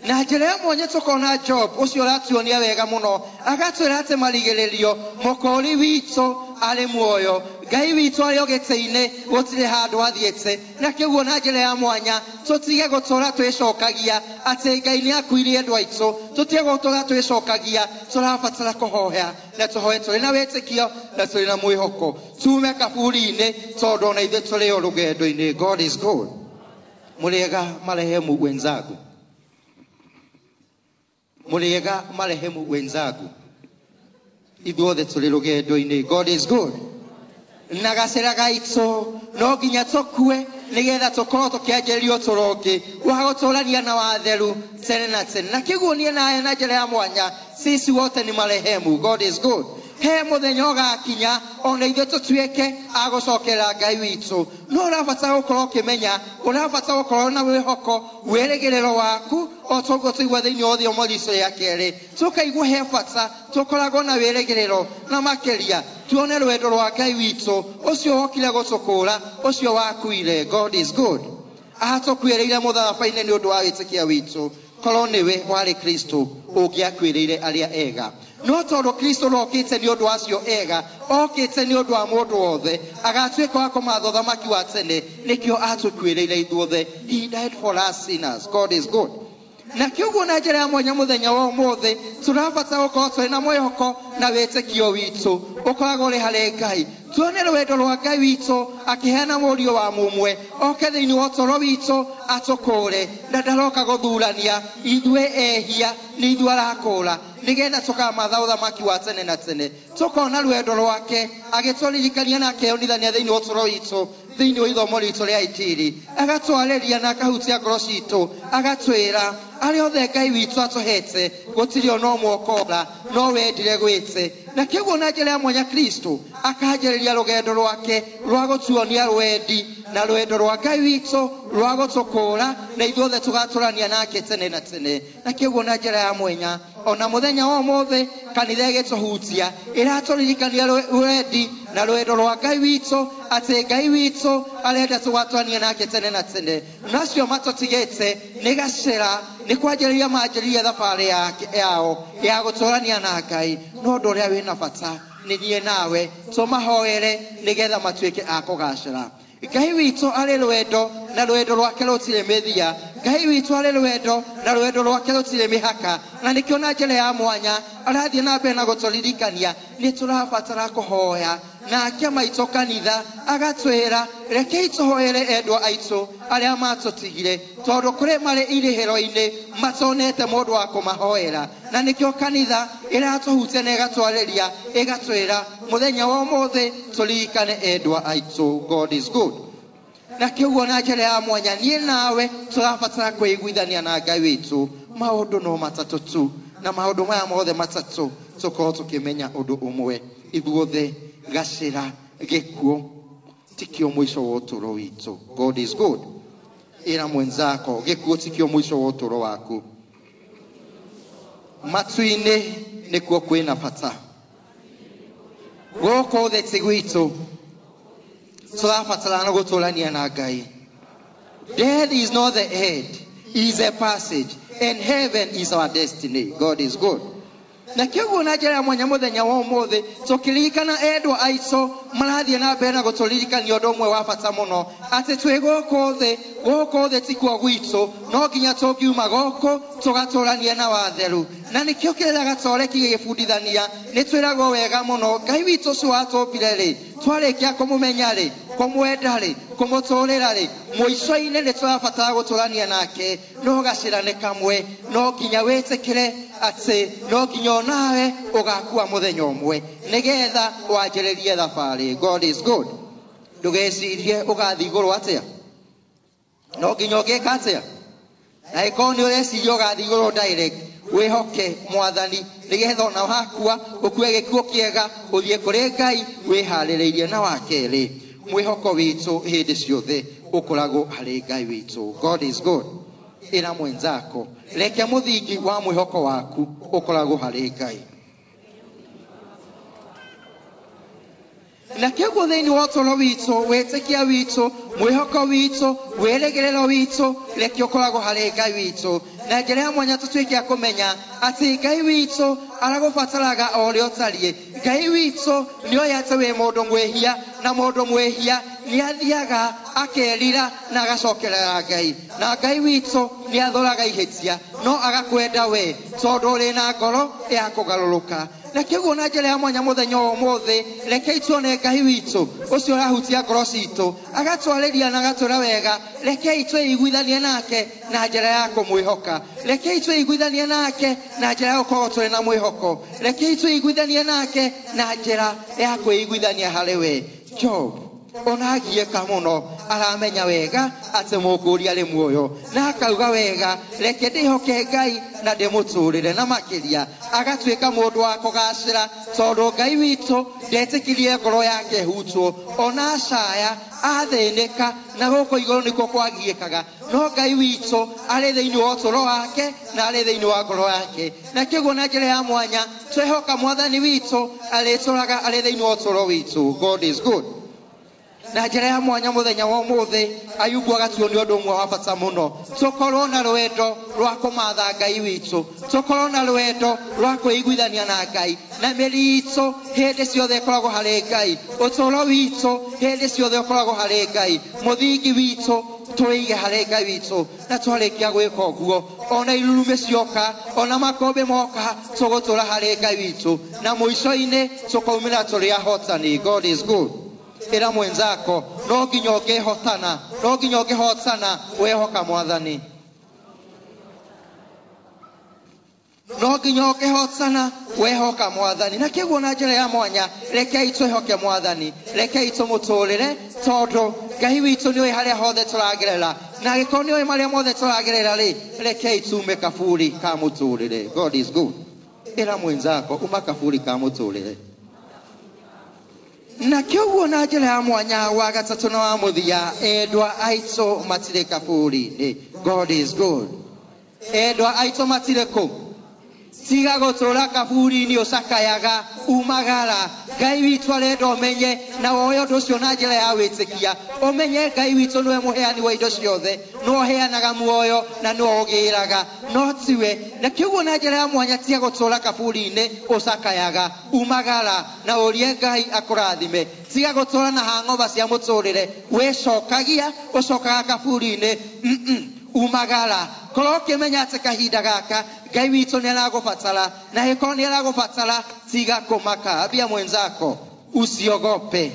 Na njĩra ya mwanya tũkona Job ũcio ũratuonia wega mũno, agatwĩra atĩ marigĩrĩrio mũkũũri witũ arĩ muoyo. Ngai witũ arĩ o gĩtĩ-inĩ gũtirĩ handũ athiĩte. Na kĩguo na njĩra ya mwanya tũtige gũtũra twĩcokagia atĩ Ngai nĩ akuirie andũ aitũ. Tũtige gũtũra twĩcokagia, tũrabatara kũhoya na tũhoe tũrĩ na wĩtĩkio na tũrĩ na mwĩhoko. Tume kaburi-inĩ tondũ ona ithuĩ tũrĩ o rũgendo-inĩ. God is good. Mũrĩega marehemu wenzangu. Mũrĩega marehemu wenzangu. Ithuothe tũrĩ rũgendo-inĩ. God is good. Na gacĩra gaitũ no nginya tũkue nĩgetha tũkorwo tũkĩanjĩrĩria ũtũũro ũngĩ wa gũtũũrania na watheru tene na tene. Na kĩguo niĩ nawe na njĩra ya mwanya, sisi wote ni marehemu. God is good. He mũthenya ũgakinya ona ithuĩ tũtuĩke a gũcokerera Ngai witũ. No ũrabatara gũkorwo ũkĩmenya, ũrabatara gũkorwo na mwĩhoko wĩrĩgĩrĩro waku o toguo tũigua thĩinĩ wa thiomo riitũ rĩa kerĩ. Tũkaigua he bata tũkoragwo na wĩrĩgĩrĩro na makĩria tuone rwendo rwa Ngai witũ ũcio wokire gũtũkũra, ũcio wakuire. God is good. Atũkuĩrĩire mũtharaba-inĩ nĩ ũndũ wa wĩtĩkia witũ. Korwo nĩwe warĩ Kristo ũngĩakuĩrĩire arĩa ega. No tondũ Kristo ndokĩte nĩ ũndũ wa acio ega, okĩte nĩ ũndũ wa mũndũ wothe, agatuĩka wa kũmatha ũthamaki wa tene, nĩkĩo atũkuĩrĩire ithuothe. He died for us sinners. God is good. Na kĩũguo na njĩra ya mwanya mũthenya wa ũmũthĩ tũrabatara gũkorwo tũrĩ na mwĩhoko na wĩtĩkio witũ ũkoragwo ũrĩ harĩ Ngai. Tuone rwendo rwa Ngai witũ akĩheana mũriũ wa mũmwe oke thĩinĩ wa ũtũũro witũ atũkũũre, na ndaroka gũthurania ithuĩ ehia nĩ ithuĩ arakũũra nĩgetha tũkamatha ũthamaki wa tene na tene. Tũkona rwendo rwake agĩtũririkania na akeyonithania thĩinĩ wa ũtũũro witũ thĩinĩ wa ithomo ritũ rĩa itiri, agatwarĩria na akahutia ngoro citũ, agatwĩra arĩa othe Ngai witũ atũhete gũtirĩ ona ũmwe ũkora no wendire gwĩte. Na kĩguo na njĩra ya mwanya Kristo akanjĩrĩria rũgendo rwake rwa gũtuonia rwendi na rwendo rwa Ngai witũ rwa gũtũkũũra na ithuothe tũgatũrania nake tene na tene. Na kĩguo na njĩra ya mwanya ona mũthenya wa ũmũthĩ kanitha ĩgĩtũhutia ĩratũririkania rwendi na rwendo rwa Ngai witũ atĩ Ngai witũ arenda tũgatũrania nake tene na tene. Nacio matũtigĩte nĩ gacĩra nĩ kwanjĩrĩria manjĩrĩria thabarĩ yao ya gũtũrania na Ngai. No ũndũ ũrĩa wĩna bata nĩ niĩ nawe tũmahoere nĩgetha matuĩke a kũgacĩra. Ngai witũ arĩ rwendo na rwendo rwake rũtirĩ mĩthia. Ngai witũ arĩ rwendo na rwendo rwake rũtirĩ mĩhaka. Na nĩkĩo na njĩra ya mwanya arathiĩ na mbere na gũtũririkania nĩ tũrabatara kũhoya. Nake maitũ kanitha agatwĩra rekei tũhoere endwa aitũ arĩa matũtigire, tondũ kũrĩ marĩ irĩhĩro-inĩ matonete mũndũ wa kũmahoera. Na nĩkĩo kanitha ĩratũhutia na ĩgatwarĩria ĩgatwĩra mũthenya wa ũmũthĩ tũririkane endwa aitũ. God is good. Na kĩguo na njĩra ya mwanya niĩ nawe tũrabatara kwĩiguithania na Ngai witũ maũndũ no matatũ tu, na maũndũ maya mothe matatũ tũkorwo tũkĩmenya ũndũ ũmwe ithuothe gacĩra gĩkuũ tikĩo mũico wa ũtũũro witũ. God is good. Ĩra mwenzako gĩkuũ tikĩo mũico wa ũtũũro waku. Matu-inĩ nĩkuo kwĩna bata. Gũkũ thĩ ti gwitũ. Tũrabatara gũtũũrania na Ngai. Death is not the end, is a passage, and heaven is our destiny. God is good. Na kĩguo na njĩra ya mwanya mũthenya wa ũmũthĩ tũkĩririkana endwa aitũ marathiĩ na mbere na gũtũririkania ũndũ ũmwe wa bata mũno atĩ twĩ gũkũ thĩ, gũkũ thĩ tikuo gwitũ, no nginya tũngiuma gũkũ tũgatũrania na watheru. Na nĩkĩo kĩrĩa gatoreki gĩgĩbundithania nĩ twĩragwo wega mũno Ngai witũ ũcio watũmbire rĩ, twarĩkia kũmũmenya rĩ, kũmwenda rĩ, kũmũtũũrĩra rĩ, mũico-inĩ nĩ tũrabatara gũtũrania nake. No gacĩra nĩ kamwe, no nginya wĩtĩkĩre atĩ no nginya onawe ũgakua mũthenya ũmwe nĩgetha wanjĩrĩrie thabarĩ. God is good. Ndũgecirie ũgathiĩ igũrũ atĩa, no nginya ũngĩka atĩa. Na ĩkorwo nĩ ũreciria ũgathiĩ igũrũ direct, wĩhoke Mwathani nĩgetha ona wakua ũkue gĩkuũ kĩega ũthiĩ kũrĩ Ngai wĩharĩrĩirie. Na wa kerĩ, mwĩhoko witũ hĩndĩ ciothe ũkoragwo harĩ Ngai witũ. God is good. Ĩra mwenzako reke mũthingi wa mwĩhoko waku ũkoragwo harĩ Ngai. Na kĩguo thĩinĩ wa ũtũũro witũ, wĩtĩkia witũ, mwĩhoko witũ, wĩrĩgĩrĩro witũ, reke ũkoragwo harĩ Ngai witũ. Na njĩra ya mwanya tũtuĩke a kũmenya atĩ Ngai witũ aragũbataraga o ũrĩa ũtariĩ. Ngai witũ nĩoĩ atĩ wĩ mũndũ mwĩhia Na mũndũ mwĩhia nĩ athiaga akerira na agacokerera Ngai, na Ngai witũ nĩ athoraga ihĩtia no agakwenda we tondũ ũrĩ na ngoro ya kũgarũrũka. Na kĩguo na njĩra ya mwanya mũthenya wa ũmũthĩ, rekei tuone Ngai witũ ũcio ũrahutia ngoro citũ, agatwarĩria na agatwĩra wega. Rekei twĩiguithanie nake na njĩra ya kũmwĩhoka. Rekei twĩiguithanie nake na njĩra ya gũkorwo tũrĩ na mwĩhoko. Rekei twĩiguithanie nake na njĩra ya kwĩiguithania harĩ we. Job ona agiĩka mũno, aramenya wega atĩ mũkũũri arĩ muoyo, na akauga wega, reke ndĩhoke Ngai na ndĩmũtũũrĩre. Na makĩria agatuĩka mũndũ wa kũgacĩra, tondũ Ngai witũ ndetĩkirie ngoro yake ĩhutwo. Ona acaya athĩnĩka, na gũkũ igũrũ nĩkuo kwagiĩkaga, no Ngai witũ arĩ thĩinĩ wa ũtũũro wake na arĩ thĩinĩ wa ngoro yake. Na kĩguo na njĩra ya mwanya twehoka Mwathani witũ arĩtũraga arĩ thĩinĩ wa ũtũũro witũ. God is good. Na njĩra ya mwanya mũthenya wa ũmũthĩ, Ayubu agatuonia ũndũ ũmwe wa bata mũno: tũkorwo na rwendo rwa kũmatha Ngai witũ, tũkorwo na rwendo rwa kwĩiguithania na Ngai, na mĩri itũ hĩndĩ ciothe ĩkoragwo harĩ Ngai, ũtũũro witũ hĩndĩ ciothe ũkoragwo harĩ Ngai, mũthingi witũ tũige harĩ Ngai witũ. Na twarĩkia gwĩka ũguo, ona irurumĩ cioka, ona makũmbĩ moka, tũgũtũra harĩ Ngai witũ, na mũico-inĩ tũkaumĩra tũrĩ ahotani. God is good. Ĩra mwenzako, no nginya ũngĩhotana, no nginya ũngĩhotana wehoka Mwathani. No nginya ũngĩhotana wehoka Mwathani. Na kĩguo na njĩra ya mwanya, rekei twĩhoke Mwathani, rekei tũmũtũũrĩre, tondũ Ngai witũ nĩoĩ harĩa hothe tũragerera, na angĩkorwo nĩoĩ marĩa mothe tũragerera rĩ, rekei tume kaburi ka mũtũũrĩre. God is good. Ĩra mwenzako, uma kaburi ka mũtũũrĩre. Na kĩoguo na njĩra ya mwanya wa gatatũ na wa mũthia, endwa aitũ matirĩ kaburi-inĩ. God is good. Endwa aitũ matirĩ kũ? Tiga gũtũũra kaburi-inĩ ũcakayaga, umagara. Ngai witũ arenda ũmenye na woe ũndũ ũcio na njĩra ya wĩtĩkia. Ũmenye Ngai witũ nĩwe mũheani wa indo ciothe, nĩwe ũheanaga muoyo na nĩwe ũgĩraga, no tiwe. Na kĩoguo na njĩra ya mwanya, tiga gũtũũra kaburi-inĩ ũcakayaga, umagara na ũrie Ngai akũrathime. Tiga gũtũũra na hang'oba cia mũtũũrĩre, wĩcokagia ũcokaga kaburi-inĩ. Umagara. Korwo ũkĩmenya atĩ kahinda gaka Ngai witũ nĩ aragũbatara, na angĩkorwo nĩ aragũbatara, tiga kũmaka. Ambia mwenzako, usiogope.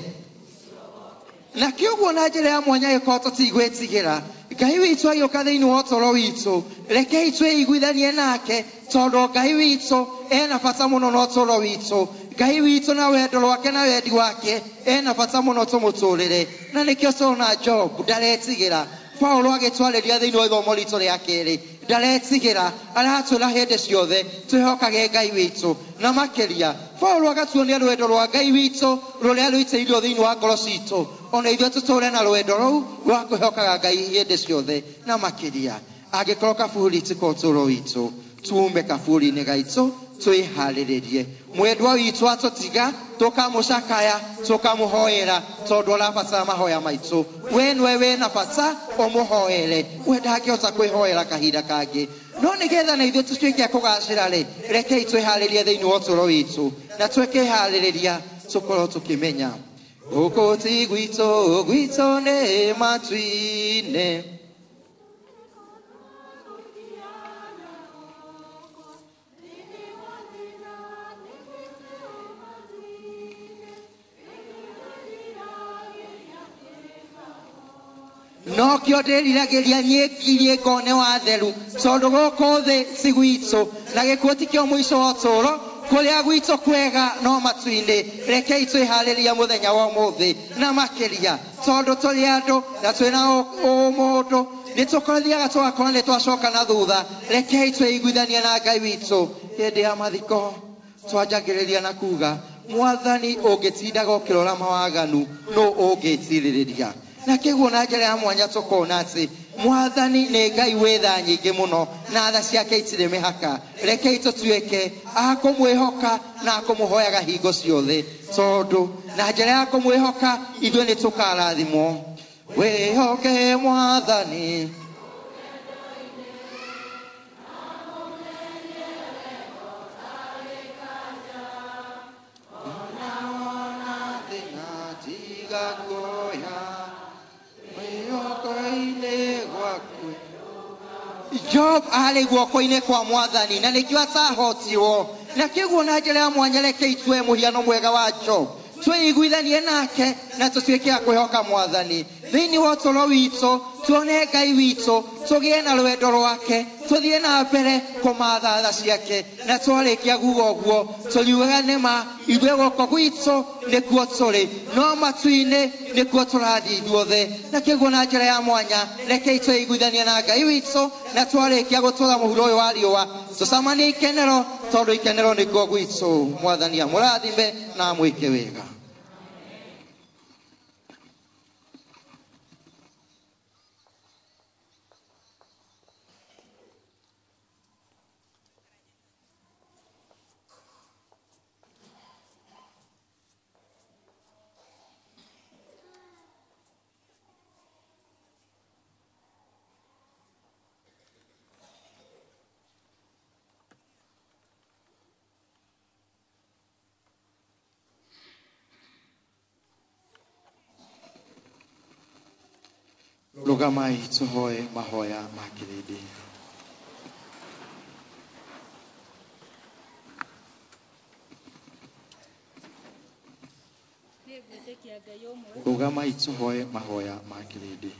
Na kĩoguo na njĩra ya mwanya, gĩkorwo tũtigwĩtigĩra, Ngai witũ agĩũka thĩinĩ wa ũtũũro witũ, rekei twĩiguithanie nake, tondũ Ngai witũ ena bata mũno na ũtũũro witũ. Ngai witũ na wendo rwake na wendi wake ena bata mũno tũmũtũũrĩre. Na nĩkĩo tũrona Job ndaretigĩra. Paulo agĩtwarĩria thĩinĩ wa ithomo ritũ rĩa kerĩ, ndaretigĩra, aratwĩra hĩndĩ ciothe twĩhokage Ngai witũ. Na makĩria Paulo agatuonia rwendo rwa Ngai witũ rũrĩa rũitĩirio thĩinĩ wa ngoro citũ, ona ithuĩ tũtũũre na rwendo rũu rwa kwĩhokaga Ngai hĩndĩ ciothe. Na makĩria angĩkorwo kaburi ti ka ũtũũro witũ, tuume kaburi-inĩ gaitũ twĩharĩrĩrie. Mwendwa witũ atũtiga, tũkamũcakaya, tũkamũhoera, tondũ arabatara mahoya maitũ. We nĩwe wĩna bata ũmũhoere, we ndangĩhota kwĩhoera kahinda kangĩ. No nĩgetha na ithuĩ tũtuĩke a kũgacĩra rĩ, rekei twĩharĩrie thĩinĩ wa ũtũũro witũ, na twĩkĩharĩrĩria tũkorwo tũkĩmenya gũkũ ti gwitũ, gwitũ nĩ matu-inĩ. No kĩo ndĩriragĩria niĩ ngirie ngone wa theru, tondũ gũkũ thĩ ti gwitũ, na gĩkuũ ti kĩo mũico wa ũtũũro. Kũrĩa gwitũ kwega no matu-inĩ. Rekei twĩharĩrie mũthenya wa ũmũthĩ, na makĩria tondũ tũrĩ andũ na twĩna ũmũndũ, nĩ tũthiaga tũgakora nĩ twacoka na thutha. Rekei twĩiguithanie na Ngai witũ. Hĩndĩ ya mathiko twanjagĩrĩria na kuga, Mwathani, ũngĩtindaga ũkĩrora mawaganu, nũ ũngĩtirĩrĩria? Na kĩguo na njĩra ya mwanya tũkona atĩ Mwathani nĩ Ngai wĩ tha nyingĩ mũno, na tha ciake itirĩ mĩhaka. Rekei tũtuĩke a kũmwĩhoka na a kũmũhoyaga hingo ciothe, tondũ na njĩra ya kũmwĩhoka ithuĩ nĩ tũkarathimwo. Wĩhoke Mwathani. Ngaguoya mwĩhoko-inĩ gwaku. Job arĩ guoko-inĩ kwa mwathani na nĩkĩo atahotirwo, na kĩguo na njĩra ya mwanya reke itue mũhiano mwega wa Job, twĩiguithanie nake na tũtuĩke a kwĩhoka mwathani thĩinĩ wa ũtũũro witũ, tuone Ngai witũ, tũgĩe na rwendo rwake, tũthiĩ na mbere kũmatha tha ciake, na twarĩkia kuga ũguo tũriugaga nĩma ithuĩ gũkũ gwitũ nĩkuo tũrĩ, no matu-inĩ nĩkuo tũrathiĩ ithuothe. Na kĩguo na njĩra ya mwanya rekei twĩiguithanie na Ngai witũ, na twarĩkia gũtũra mũhuro ũyũ wa riũa tũcemanie ikenero, tondũ ikenero nĩkuo gwitũ. Mwathani amũrathime na amwĩke wega. Rũgamai tũhoe mahoya ma kĩrĩndĩ. Rũgamai tũhoe mahoya ma kĩrĩndĩ.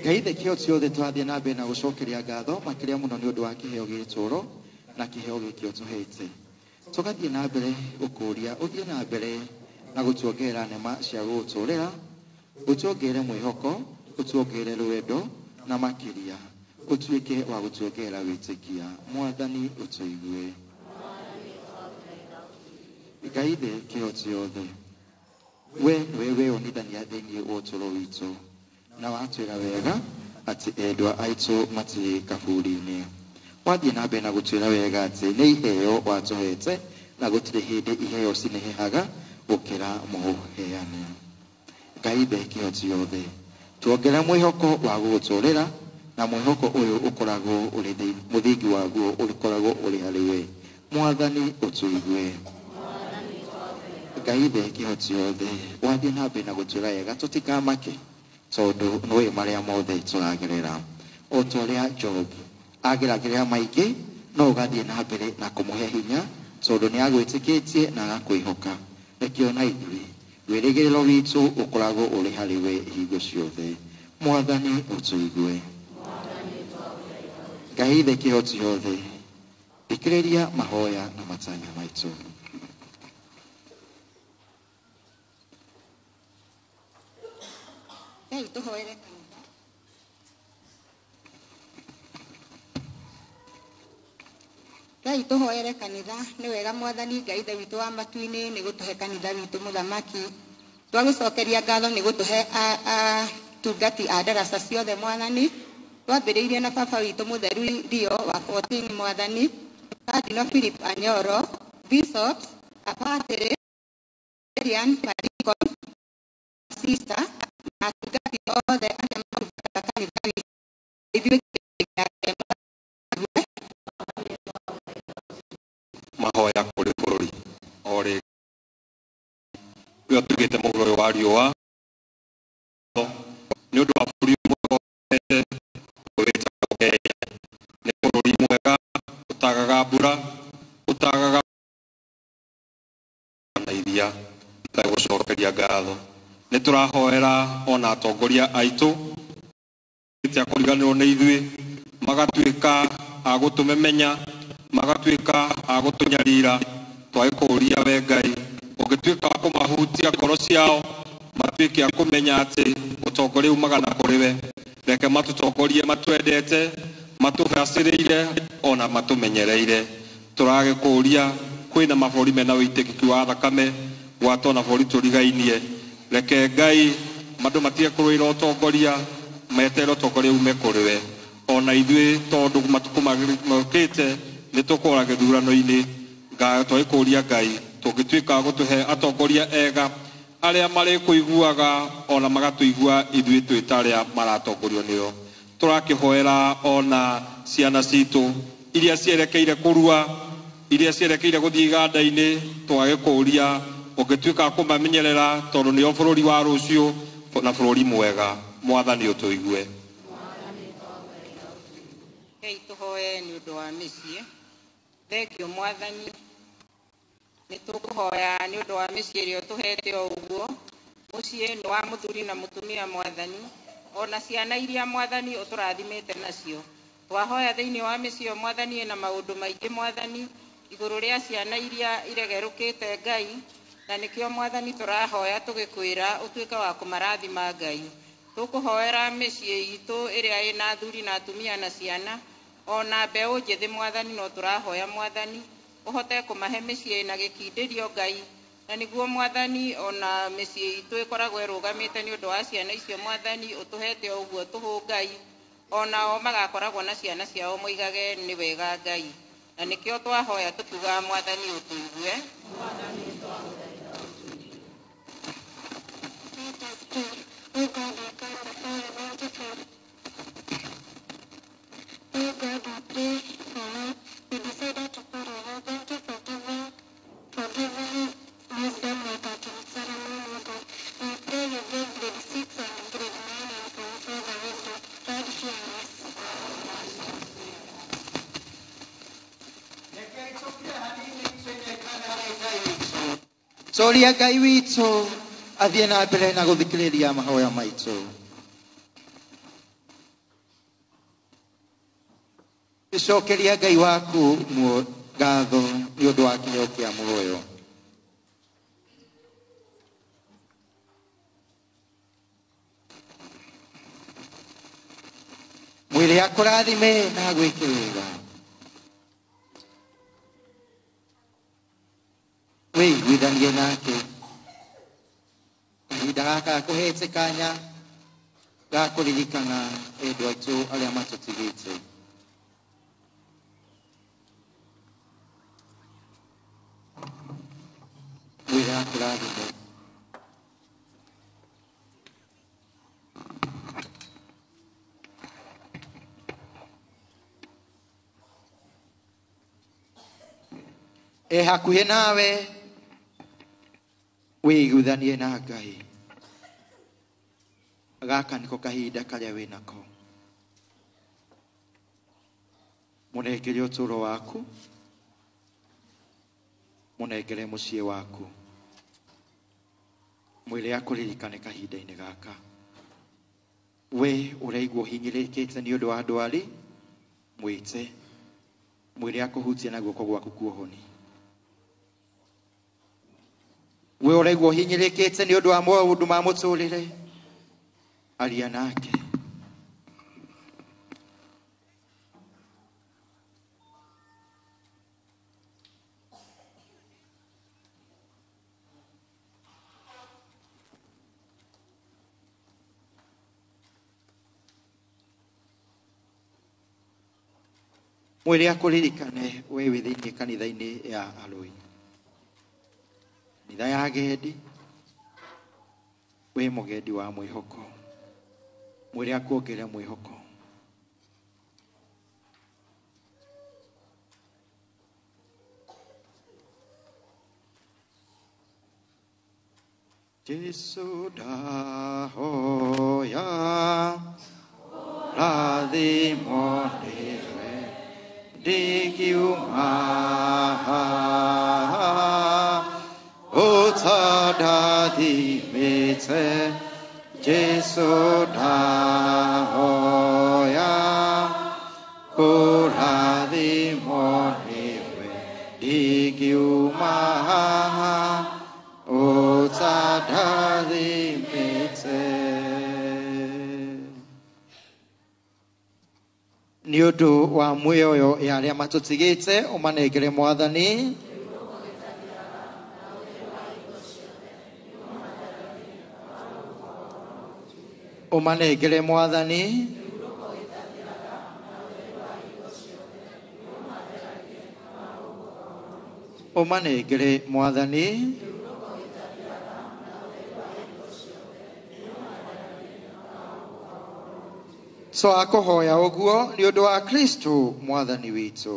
Ngai ithe kĩhoti ciothe, twathiĩ na mbere na gũcokeria ngatho makĩria mũno nĩ ũndũ wa kĩheo gĩtũũro na kĩheo gĩkĩ ũtũhete. Tũgathiĩ na mbere gũkũria, ũthiĩ na mbere na gũtuongerera nema cia gũgũtũũrĩra, ũtuongerere mwĩhoko, ũtuongerere rwendo, na makĩria ũtuĩke wa gũtuongerera wĩtĩkia. Mwathani ũtũigue. Ngai ithe kĩhoti yothe, we nĩwe weyonithania thĩinĩ wa ũtũũro witũ, na watwĩra wega atĩ endwa aitũ matirĩ kaburi-inĩ. Wathiĩ na mbere na gũtwĩra wega atĩ nĩ iheo watũhete, na gũtirĩ hĩndĩ iheo cinehehaga gũkĩra mũheani. Ngai ithe kĩhoti yothe, tuongerere mwĩhoko wa gũgũtũũrĩra, na mwĩhoko ũyũ ũkoragwo ũrĩ mũthingi waguo ũkoragwo ũrĩ harĩ we. Mwathani ũtũigue. Ngai ithe kĩhoti yothe, wathiĩ na mbere na gũtwĩra wega tũtikamake, tondũ nĩũĩ marĩa mothe tũragerera. O ta ũrĩa Job ageragĩra maingĩ, no ũgathiĩ na mbere na kũmũhe hinya, tondũ nĩ agwĩtĩkĩtie na agakwĩhoka. Nĩkĩo na ithuĩ wĩrĩgĩrĩro witũ ũkoragwo ũrĩ harĩ we hingo ciothe. Mwathani ũtũigue. Ngai ithe kĩhoti yothe, thikĩrĩria mahoya na matanya maitũ. Ngai tũhoere kanitha. Ngai tũhoere kanitha. Nĩ wega mwathani Ngai ithe witũ wa matu-inĩ nĩ gũtũhe kanitha witũ mũthamaki. Twagũcokeria ngatho nĩ gũtũhe atungati a ndaraca ciothe mwathani. Twambĩrĩirie na baba witũ mũtheru Rio wa 14 mwathani, Cardinal Philip Anyoro, bishops, apatĩrĩ, Deacon, sister, na atungati othe arĩa marutaga kanitha witũ. Ithuĩ mahoya kũrĩ bũrũri o rĩngĩ ũrĩa ũtuĩkĩte mũhuro ũyũ wa riũa nĩ ũndũ wa bũrũri mwega wĩtagwo Kenya. Nĩ bũrũri mwega ũtagaga mbura, ũtagaga na iria. Gũcokeria ngatho nĩ tũrahoera ona atongoria aitũ tia kũriganĩrwo nĩ ithuĩ, magatuĩka a gũtũmemenya, magatuĩka a gũtũnyarira. Twagĩkũũria we Ngai ũngĩtuĩka wa kũmahutia ngoro ciao, matuĩke a kũmenya atĩ ũtongoria umaga na kũrĩ we. Reke matũtongorie matwendete, matũbacĩrĩire ona matũmenyereire. Tũragĩkũũria kwĩna mabũrũri mena ũitĩkĩki wa thakame gwata ona bũrũri tũrigainie. Reke Ngai andũ matige kũrũĩra ũtongoria, meterere ũtongoria ume kũrĩ we. Ona ithuĩ tondũ matukũ mokĩte nĩ tũkũra gĩthurano-inĩ, twagĩkũũria Ngai tũngĩtuĩka gũtũhe atongoria ega arĩa marĩkũiguaga ona magatũigua ithuĩ twĩ ta arĩa maratongorio nĩo. Tũrakĩhoera ona ciana citũ iria cierekeire kũrua, Iria cierekeire gũthiĩ iganda-inĩ tũgagĩkũria ũngĩtuĩka kũmamenyerera tondũ nĩo bũrũri wa rũciũ na bũrũri mwega. Mwathani ũtũigue. Rekei tũhoye nĩ ũndũ wa mĩciĩ. Thengio Mwathani, nĩ tũkũhoya nĩ ũndũ wa mĩciĩ ĩrĩa ũtũhete o ũguo. Mũciĩ nĩ wa mũthuri na mũtumia Mwathani, ona ciana iria Mwathani ũtũrathimĩte nacio. Twahoya thĩinĩ wa mĩciĩ ĩyo Mwathani ĩna maũndũ maingĩ Mwathani, igũrũ rĩa ciana iria iregerũkĩte Ngai, na nĩkĩo Mwathani tũrahoya tũgĩkwĩra ũtuĩke wa kũmarathima Ngai. Tũkũhoera mĩciĩ itũ ĩrĩa ĩna athuri na atumia na ciana, ona mbeũ njĩthĩ Mwathani, no tũrahoya Mwathani ũhote kũmahe mĩciĩ na gĩkindĩrio Ngai, na nĩguo Mwathani ona mĩciĩ itũ ĩkoragwo ĩrũgamĩte nĩ ũndũ wa ciana icio Mwathani ũtũhete o ũguo tũhũ Ngai, onao magakoragwo na ciana ciao moigage nĩ wega Ngai, na nĩkĩo twahoya tũkiugaga Mwathani ũtũigue. O God, I come before your mighty throne. O God, we pray for you. We decided to pray on you. Thank you for giving wisdom like our King Solomon, O God. We pray you give grade 6 and grade 9 and form 4 the wisdom. Lord, hear us. Tũria Ngai witũ athiĩ na mbere na gũthikĩrĩria mahoya maitũ. Gĩcokeria Ngai waku ngatho nĩ ũndũ wa kĩheo kĩa muoyo. Mwĩrĩ akũrathime na agwĩke wega. Wĩiguithanie nake. Kahinda gaka kũhete kanya ga kũririkana endwa aitũ arĩa matũtigĩte. Mwĩrĩ akũrathime. E hakuhĩ nawe wĩiguithanie na Ngai. Gaka nĩko kahinda karĩa wĩnako. Mũnengere ũtũũro waku, mũnengere mũciĩ waku, mwĩre akũririkane kahinda-inĩ gaka. We ũraigua ũhinyĩrĩrĩkĩte nĩ ũndũ wa ndwari, mwĩte, mwĩre akũhutie na guoko gwaku kuohoni. We ũraigua ũhinyĩrĩrĩkĩte nĩ ũndũ wa maũndũ ma mũtũrĩre, aria nake. Mwĩre akũririkane we wĩ thĩinĩ kanitha-inĩ ya Arũi, kanitha ya agendi, wĩ mũgendi wa mwĩhoko. Mwĩre akuongerere mwĩhoko. Jesu ndahoya rathimwo nĩwe ndingiuma haha ũtandathimĩte. Jesu ndahoya kũrathimwo nĩwe ndingiuma haha ũtandathimĩte. Nĩ ũndũ wa mĩoyo ya arĩa matũtigĩte ũmanengere Mwathani. Ũmanengere Mwathani. Ũmanengere Mwathani. Twakũhoya ũguo nĩ ũndũ wa Kristo Mwathani witũ.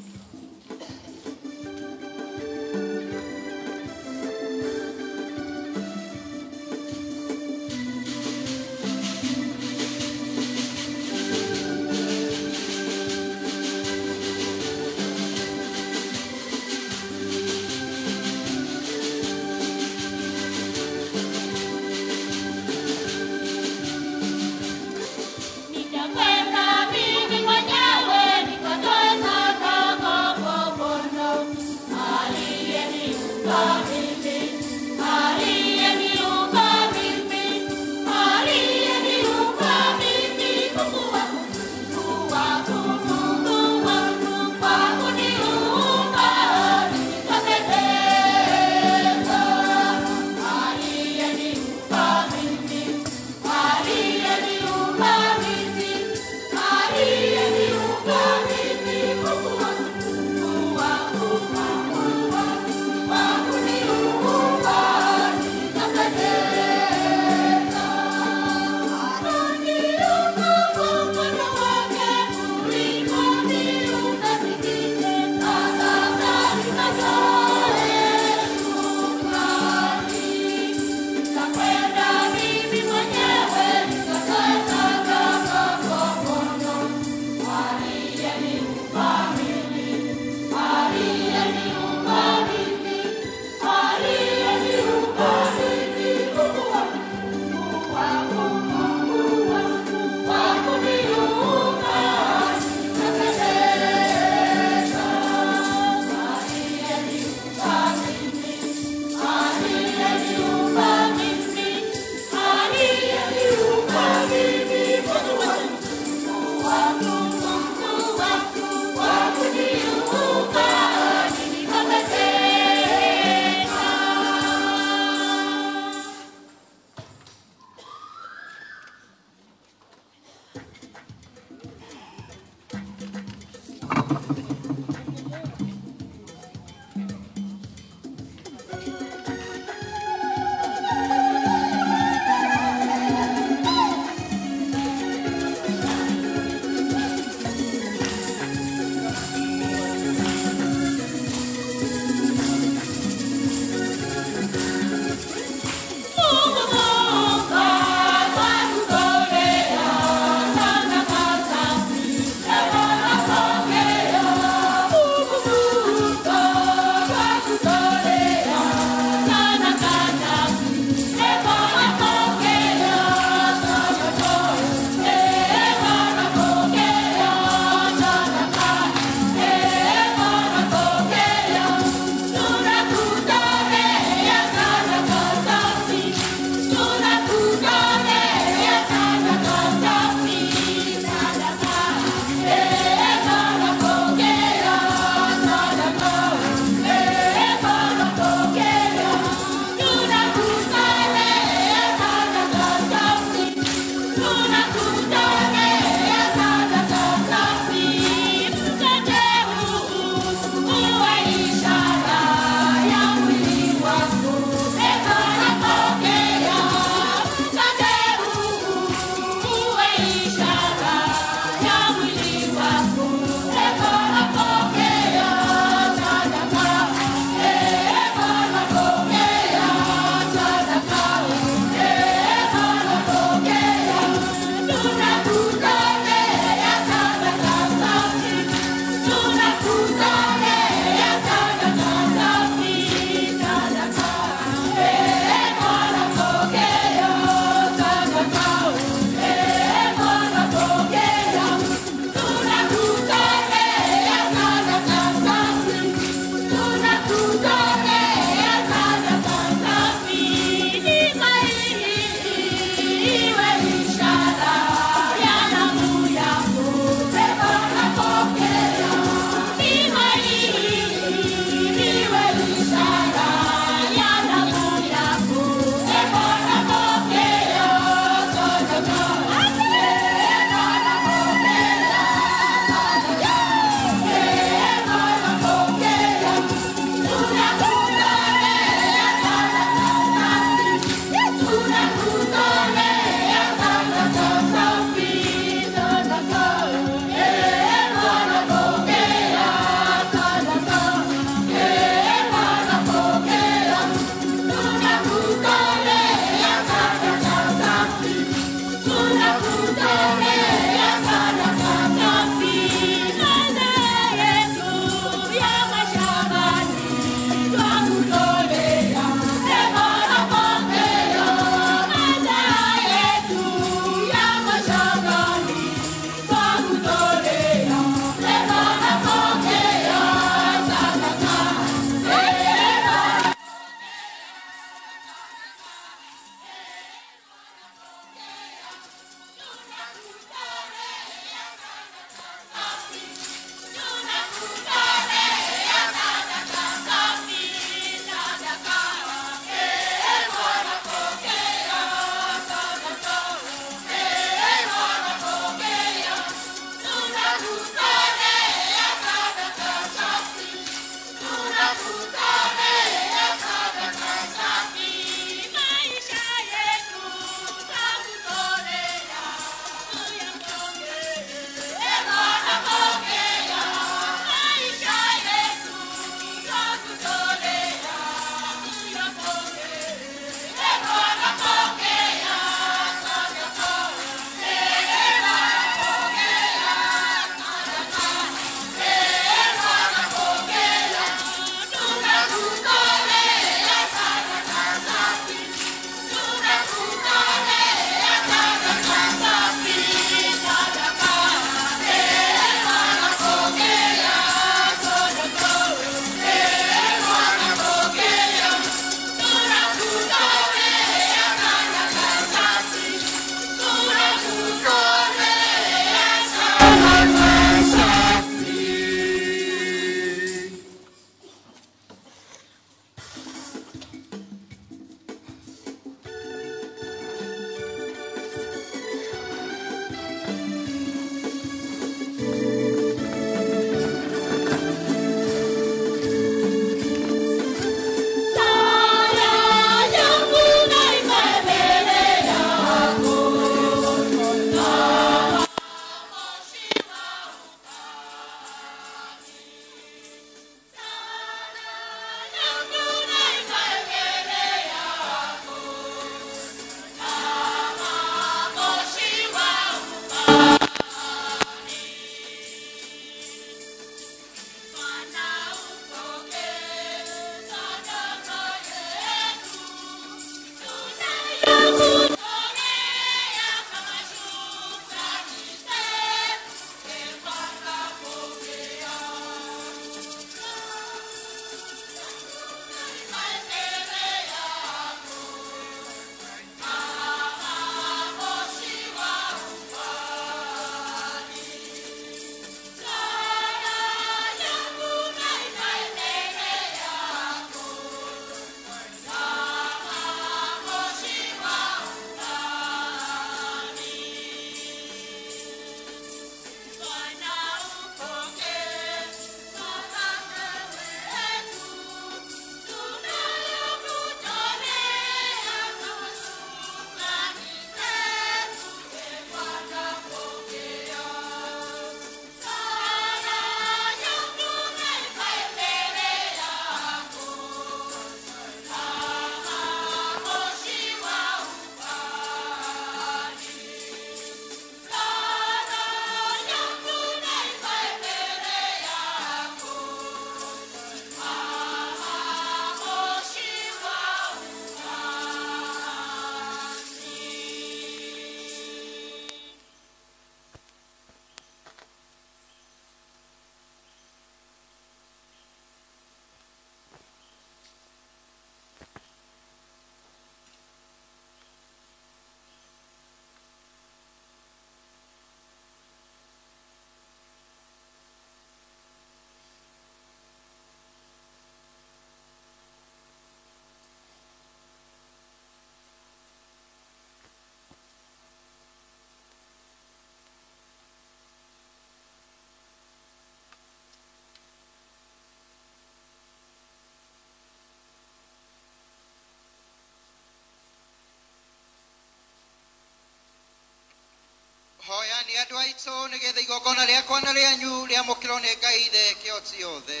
Hoerani andũ aitũ nĩgetha igongona rĩakwa na rĩanyu rĩamũkĩrwo nĩ Ngai Ithe kĩhoti yothe.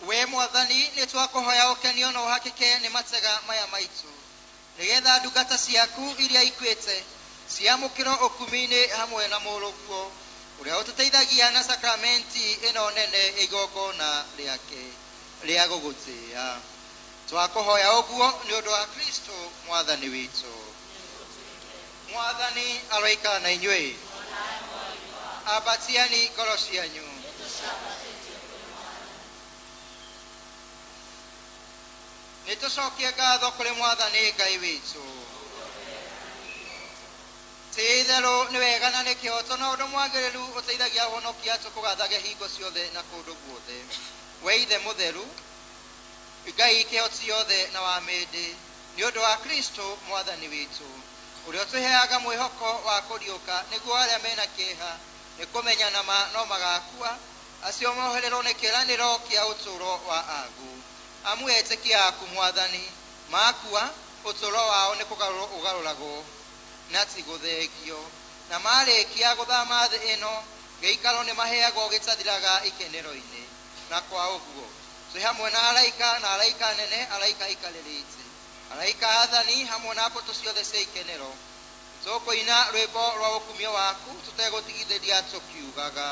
We Mwathani, nĩ twakũhoya ũkenio na ũhakĩke nĩ matega maya maitũ, nĩgetha ndungata ciaku iria ikuĩte ciamũkĩrwo ũkumi-inĩ hamwe na mũrũguo ũrĩa ũtũteithagia na sakramenti ĩno nene igongona rĩake rĩa gũgũtĩĩa. Twakũhoya ũguo nĩ ũndũ wa Kristo Mwathani witũ. Mwathani aroikara na inyuĩ. Ambatiani ngoro cianyu. Nĩ tũcokie ngatho kũrĩ Mwathani Ngai witũ. Ti itherũ nĩ wega na nĩ kĩhoto na ũndũ mwagĩrĩru ũteithagia ũhonokia tũkũgathage hingo ciothe na kũndũ guothe. We Ithe mũtheru, Ngai kĩhoti yothe na wa mĩndĩ, nĩ ũndũ wa Kristo Mwathani witũ, ũrĩa ũtũheaga mwĩhoko wa kũriũka nĩguo arĩa mena kĩeha nĩ kũmenya nama no magakua, acio mohererwo nĩ kĩĩranĩro kĩa ũtũũro wa agu. Amu etĩkia aku Mwathani makua, ũtũũro wao nĩ kũgarũrwo ũgarũragwo na ti gũthengio, na marĩkia gũthama thĩ ĩno gĩikaro nĩ maheagwo gĩtathiraga ikenero-inĩ. Na kwa ũguo twĩ hamwe na araika na araika nene, araika aikarĩrĩte, araika athani hamwe na mbũtũ ciothe cia ikenero, tũkũina rwĩmbo rwa ũkumio waku tũtegũtigithĩria tũkiugaga.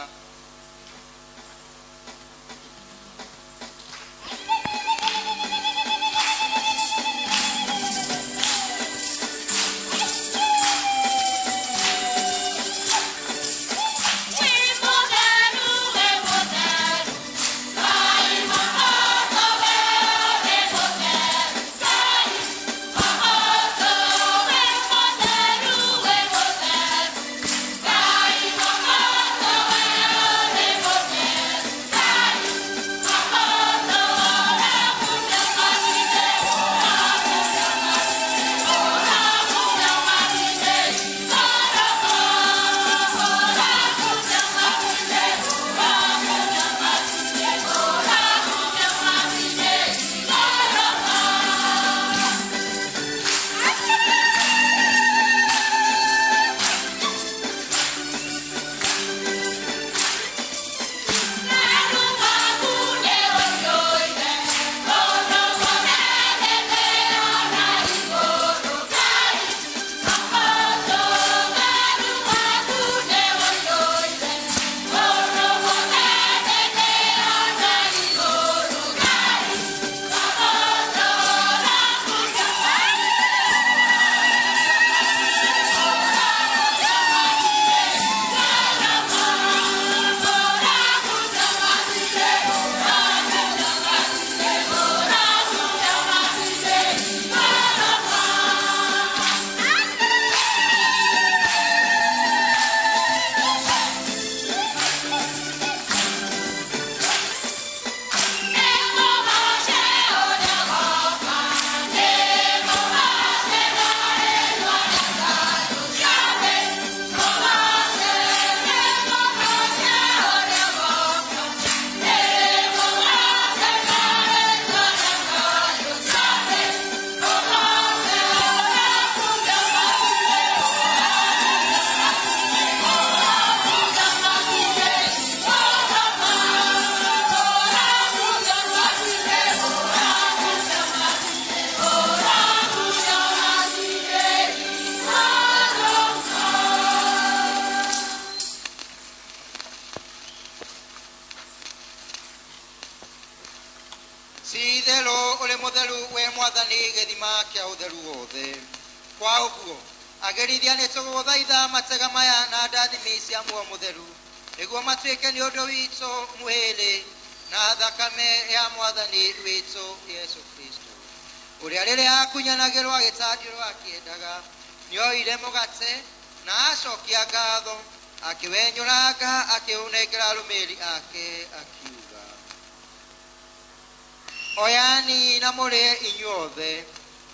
Oyani na mũrĩe inyuothe,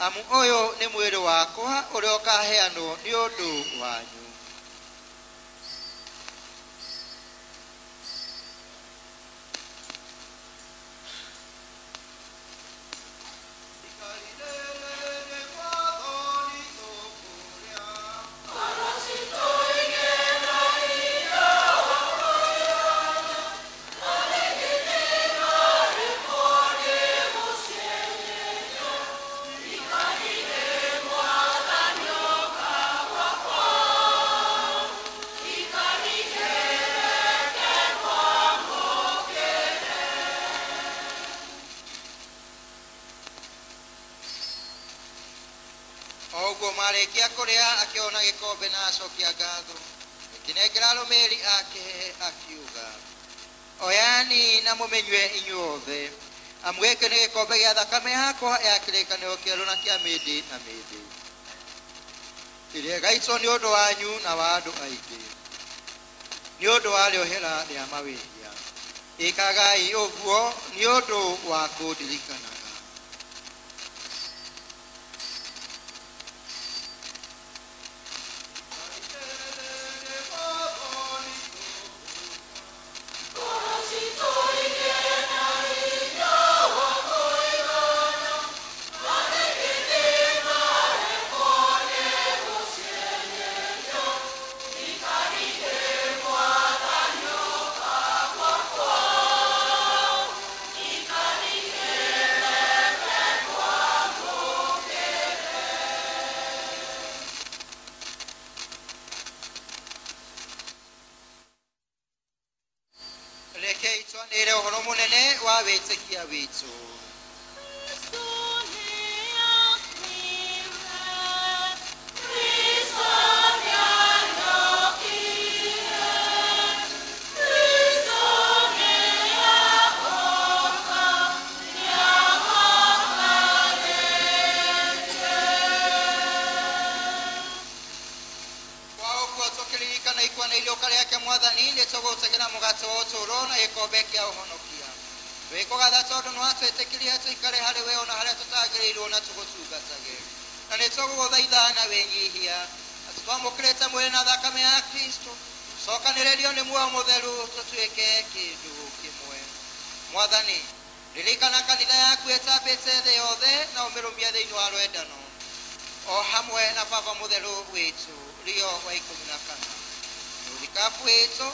amu ũyũ nĩ mwĩrĩ wakwa ũrĩa ũkaheanwo nĩ ũndũ wanyu. Marĩkia kũrĩa akĩona gĩkombe na acokia ngatho, akĩnengera arũmĩrĩri ake akiuga, oyani na mũmĩnyue inyuothe, amu gĩkĩ nĩ gĩkombe gĩa thakame yakwa ya kĩrĩkanĩro kĩerũ na kĩa mĩndĩ na mĩndĩ, ĩrĩa ĩgaitwo nĩ ũndũ wanyu na wa andũ aingĩ, nĩ ũndũ wa rĩohera rĩa mawĩhia. Ĩkagai ũguo nĩ ũndũ wa kũndirikanaga. Rekei twanĩre ũhoro mũnene wa wĩtĩkia witũ. Kwa ũguo tũkĩririkana ikua na iriũka rĩake Mwathani, nĩtũgũtegera mũgate wa ũtũũro na gĩkombe kĩa ũhonokia. Twĩkũgatha tondũ nĩwatwĩtĩkirie tũikare harĩ we ona harĩa tũtagĩrĩirwo na tũgũtungatage. Na nĩtũgũgũthaitha na wĩnyihia atĩ twamũkĩrĩte mwĩrĩ na thakame ya Kristo, tũcokanĩrĩrio nĩ muoyo mũtheru tũtuĩke kĩndũ kĩmwe. Mwathani, ririkana kanitha yaku ĩtambĩte thĩ yothe na ũmĩrũmie thĩinĩ wa rwendano, o hamwe na Baba mũtheru witũ Leo wa 14, mũthikabu witũ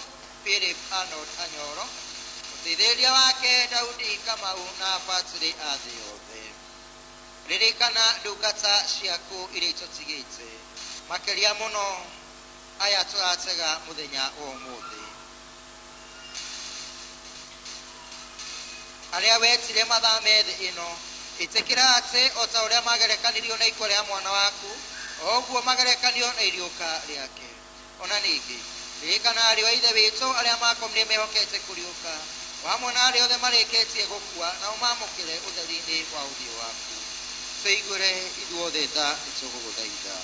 Philip Arnold Anyoro, mũteithĩrĩria wake Daudi Kamau na abatĩrĩ a thĩ yothe. Ririkana ndungata ciaku iria itũtigĩte, makĩria mũno aya tũratega mũthenya wa ũmũthĩ, arĩa wetire mathame thĩ ĩno. Ĩtĩkĩra atĩ o ta ũrĩa magerekanirio na ikua rĩa mwana waku, o ũguo magerekanio na iriũka rĩake. Ona ningĩ ririkana ariũ a ithe witũ arĩa makomire mehokete kũriũka, o hamwe na arĩa othe marĩkĩtie gũkua, na ũmamũkĩre ũtheri-inĩ wa ũthiũ waku. Tũiguĩre ithuothe tha, nĩtũgũgũthaitha.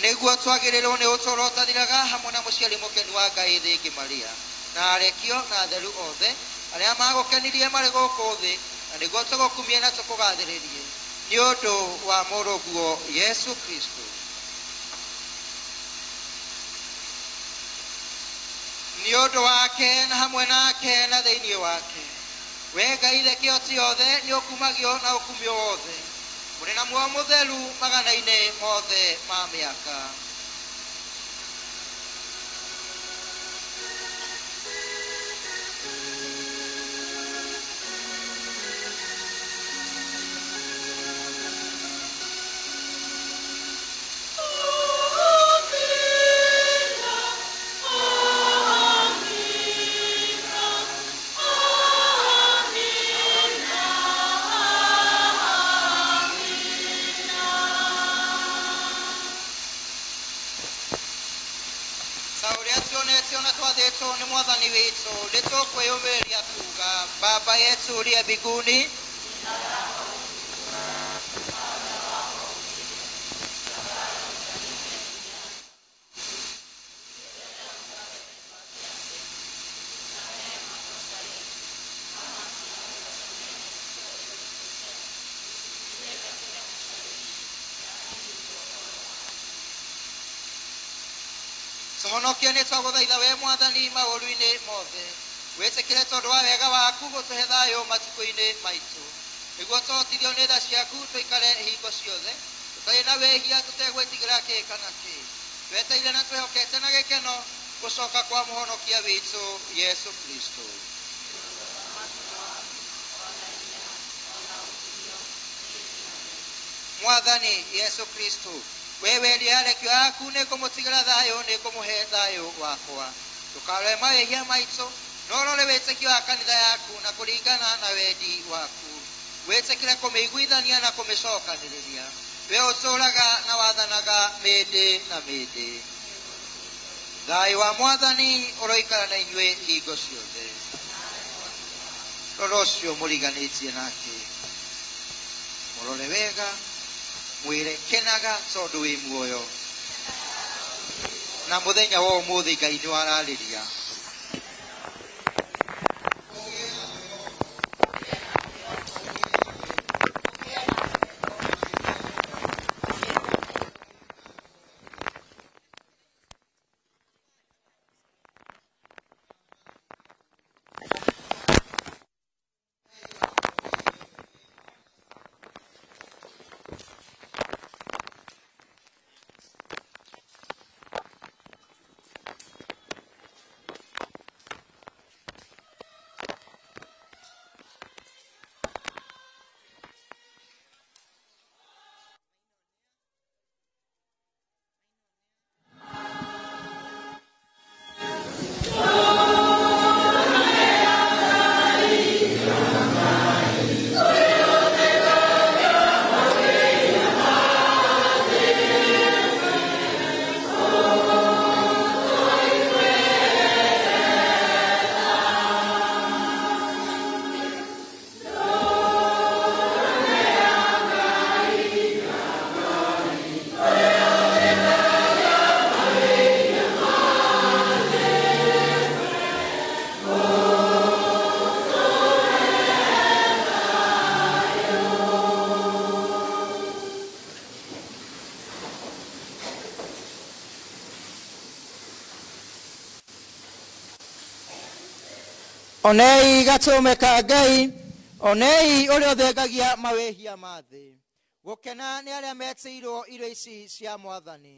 Nĩguo twagĩrĩrwo nĩ ũtũũro ũtathiraga hamwe na mũciari mũkenu wa Ngai Thengi Maria, na arekio na atheru othe arĩa magũkenirie marĩ gũkũ thĩ, na nĩguo tũgũkumie na tũkũgathĩrĩrie nĩ ũndũ wa mũrũguo Yesu Kristo. Nĩ ũndũ wake na hamwe nake na thĩinĩ wake, we Ngai Ithe kĩhoti yothe nĩ ũkumagio na ũkumio wothe, mũrĩ na muoyo mũtheru magana-inĩ mothe ma mĩaka. Ta ũrĩa tuonetio na twathĩtwo nĩ Mwathani witũ, nĩtũkwĩyũmĩrĩria kuuga, Baba yetu uliye mbinguni, tũhonokie nĩ twagũthaitha we Mwathani maũru-inĩ mothe, wĩtĩkĩre tondũ wa wega waku gũtũhe thayũ matukũ-inĩ maitũ, nĩguo tũhotithio nĩ tha ciaku tũikare hingo ciothe tũtarĩ na wĩhia tũtegwĩtigĩra kĩ kana kĩ, twetereire na twĩhokete na gĩkeno gũcoka kwa mũhonokia witũ Yesu Kristo. Mwathani Yesu Kristo, wewe arekio aku nĩ ngũmũtigĩra thayũ, nĩ ngũmũhe thayũ wakwa. Ndũkarore mawĩhia maitũ, no ũrore wĩtĩkio wa kanitha yaku na kũringana na wendi waku. Wĩtĩkĩre kũmĩiguithania na kũmĩcokanĩrĩria. We ũtũũraga na wathanaga mĩndĩ na mĩndĩ. Thayũ wa Mwathani ũroikara na inyuĩ hingo ciothe. Rora ũcio mũriganĩtie nake. Mũrore wega, mwĩre kenaga tondũ wĩ muoyo. Na mũthenya wa ũmũthĩ Ngai nĩ wararĩria. Onei gatũrũme ka Ngai, onei ũrĩa ũthengagia mawĩhia ma thĩ. Gũkena nĩ arĩa metĩirwo irio ici cia Mwathani.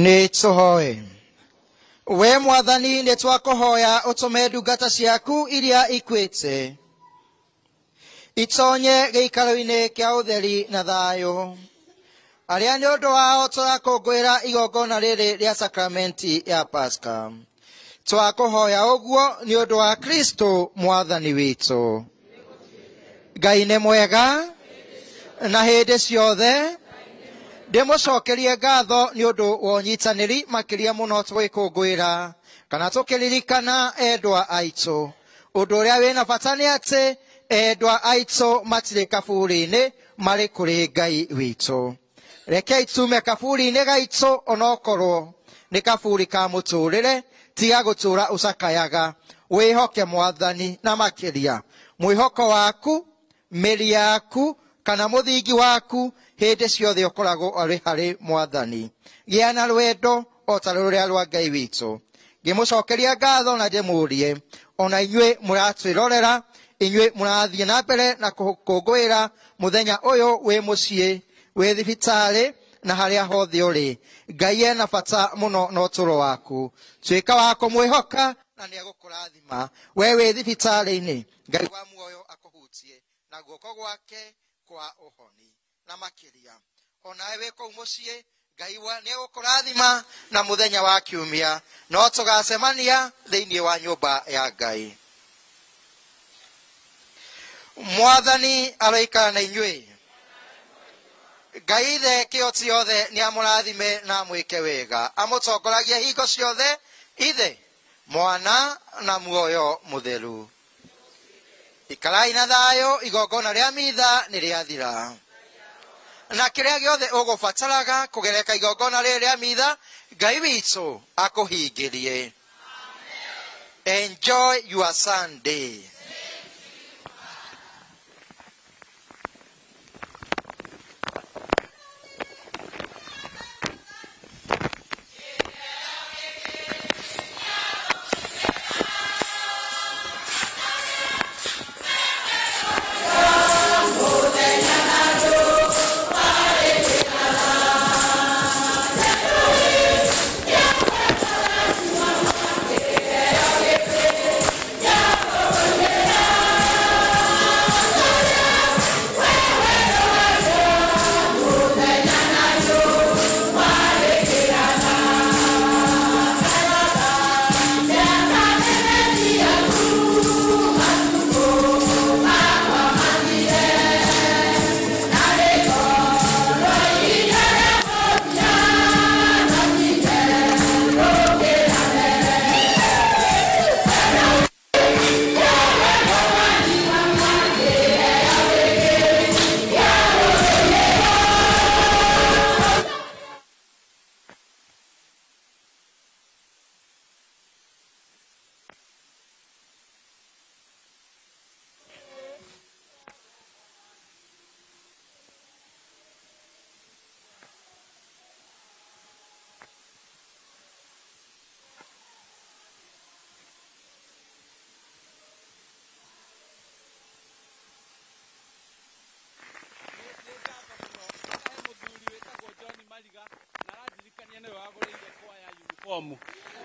Nĩ tũhoe. We Mwathani, nĩ twakũhoya ũtũme ndungata ciaku iria ikuĩte itonye gĩikaro-inĩ kĩa ũtheri na thayũ, arĩa nĩ ũndũ wao tũrakũngũĩra igongona rĩrĩ rĩa sakramenti ya Pasaka. Twakũhoya ũguo nĩ ũndũ wa Kristo Mwathani witũ. Ngai nĩ mwega na hĩndĩ ciothe. Ndĩmũcokerie ngatho nĩ ũndũ wa ũnyitanĩri makĩria mũno tũgĩkũngũĩra kana tũkĩririkana endwa aitũ. Ũndũ ũrĩa wĩna bata nĩ atĩ endwa aitũ matirĩ kaburi-inĩ, marĩ kũrĩ Ngai witũ. Rekei tume kaburi-inĩ gaitũ onokorwo nĩ kaburi ka mũtũrĩre, tiga gũtũra ũcakayaga. Wĩhoke Mwathani na makĩria mwĩhoko waku, mĩri yaku kana mũthingi waku hĩndĩ ciothe ũkoragwo ũrĩ harĩ Mwathani. Gĩa na rwendo o ta rũrĩa rwa Ngai witũ. Ngĩmũcokeria ngatho na ndĩmũrie, ona inyuĩ mũratwĩrorera, inyuĩ mũrathiĩ na mbere na kũngũĩra mũthenya ũyũ wĩ mũciĩ, wĩ thibitarĩ na harĩa hothe ũrĩ. Ngai ena bata mũno na ũtũũro waku. Tuĩka wa kũmwĩhoka na nĩ egũkũrathima. We wĩ thibitarĩ-inĩ, Ngai wa muoyo akũhutie na guoko gwake kwa ũhoni na makĩria. Onawe wĩ kũu mũciĩ, Ngai nĩ egũkũrathima na mũthenya wa kiumia no tũgacemania thĩinĩ wa nyũmba ya Ngai. Mwathani aroikara na inyuĩ. Ngai ithe kĩhoti yothe nĩ amũrathime na amwĩke wega, amũtongoragie hingo ciothe, ithe, mwana na muoyo mũtheru. Ikarai na thayũ, igongona rĩa mitha nĩ rĩathira. Na kĩrĩa gĩothe ũgũbataraga kũgereka igongona rĩrĩ rĩa mitha, Ngai witũ akũhingĩrie. Enjoy your Sunday.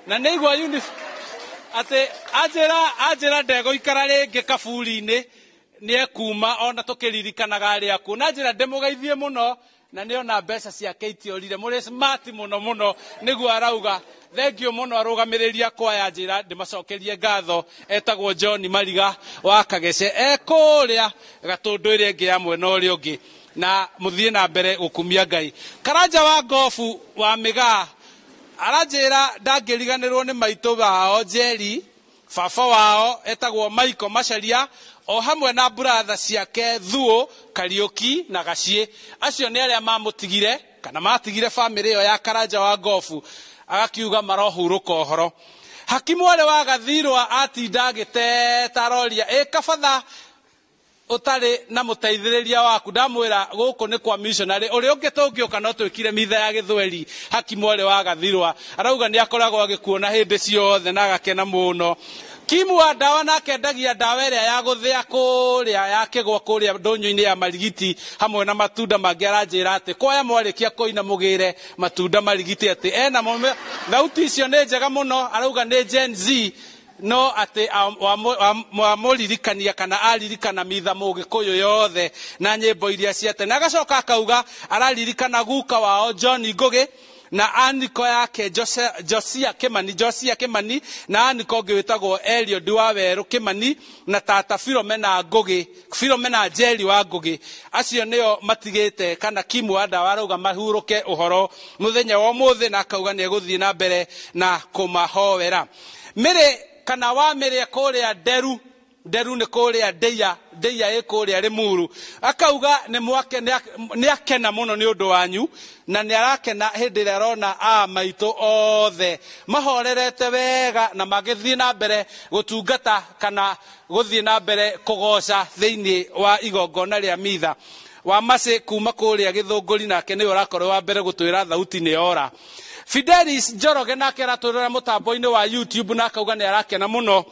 Na nä igua atä anjä ra ndegåikara rä ngä kaburi-inä nä ekuma ona tå kä ririkanaga arä akuo na njä ra ndä må geithie må no na nä ona mbeca ciake itiorire må rä smart må no må no nä guo arauga thengio må no arå gamä rä ria kwaya njä ra ndä macokerie ngatho etagwo John Mariga wa Kagece ekå rä a gatå ndå ä rä ä ngä ya mwena å rä a å ngä na må thiä na mbere gå kumia Ngai. Karanja wa ngobu wa Mĩgaa aranjĩra ndangĩriganĩrwo nĩ maitũ wao Njeri, baba wao etagwo Michael Macharia o hamwe na buratha ciake Thuo, Kariũki na Gaciĩ. Acio nĩ arĩa mamũtigire kana matigire bamĩrĩ ĩyo ya Karanja wa Ngobu, agakiuga marohurũka ũhoro. Hakimu arĩ wa Gathirwa atinda agĩteta aroria ĩ kabatha ũtarĩ na mũteithĩrĩria waku, ndamwĩra gũkũ nĩ kwa missionary ũrĩa ũngĩ tũngĩũka no twĩkire mitha ya gĩthweri. Hakimu arĩ wa Gathirwa arauga nĩ akoragwo agĩkuona hĩndĩ ciothe na agakena mũno. Kimu wa ndawa nake endagia ndawa ĩrĩa ya gũthĩa kũrĩa ya kĩgwa kũrĩa ndũnyũ-inĩ ya Marigiti hamwe na matunda mangĩ. Aranjĩra atĩ kwaya mwarĩkia kũina mũgĩre matunda Marigiti atĩ ena mo. Thauti icio nĩ njega mũno, arauga nĩ Gen Z no atĩ wamũririkania kana aririkana mitha mũgĩkũyũ yothe na nyĩmbo iria cia tene. Agacoka akauga araririkana guka wao John Ngũgĩ na aniko yake Josia Kimani, Josia Kimani na aniko ũngĩ wĩtagwo Eliod wa Werũ Kimani na tata Philomena Ngũgĩ, Philomena Njeri wa Ngũgĩ. Acio nĩo matigĩte kana Kimu wa ndawa arauga mahurũke ũhoro mũthenya wa ũmũthĩ, na akauga nĩ egũthiĩ na mbere na kũmahoera. Mĩrĩ kana wa mĩrĩ kũrĩa Nderu, Nderu nĩ kũrĩa Ndeia, Ndeia ĩ kũrĩa Limuru, akauga nĩ mwake nĩ akena mũno nĩ ũndũ wanyu na nĩ arakena hĩndĩ ĩrĩa arona a maitũ othe mahorerete wega na magĩthiĩ na mbere gũtungata kana gũthiĩ na mbere kũgoca thĩinĩ wa igongona rĩa mitha. Wa Macĩ kuma kũrĩa Gĩthũngũri nake nĩwe ũrakorwo wa mbere gũtwĩra thauti nĩ yora. Fidelis Njoroge nake aratwĩrora mũtambo-inĩ wa YouTube na akauga nĩ arakena mũno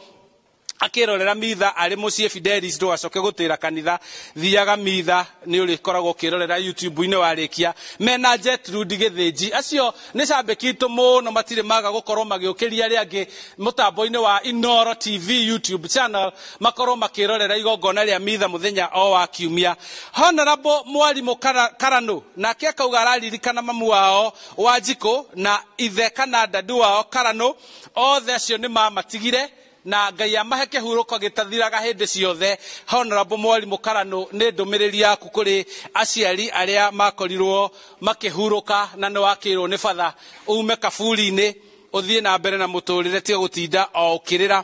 akĩrorera mitha arĩ mũciĩ. Fidelis, ndũgacoke gũtĩra kanitha, thiaga mitha nĩ ũrĩkoragwo ũkĩrorera YouTube-inĩ warĩkia. Mena Gertrude Gĩthĩnji, acio nĩ cambĩki itũ mũno, matirĩ maga gũkorwo magĩũkĩria arĩa angĩ mũtambo-inĩ wa Inooro TV YouTube channel makorwo makĩrorera igongona rĩa mitha mũthenya o wa kiumia. Honorable Mwarimũ Karanu nake akauga araririkana mamu wao Wanjikũ na ithe kana dadu wao Karanu, othe acio nĩ mamatigire na Ngai amahe kĩhurũko gĩtathiraga hĩndĩ ciothe. Honorable Mwarimũ Karanu, nĩ ndũmĩrĩri yaku kũrĩ aciari arĩa makorirwo makĩhurũka na nĩ wakĩrwo nĩ batha ume kaburi-inĩ ũthiĩ na mbere na mũtũrĩre, tiga gũtinda o ũkĩrĩra.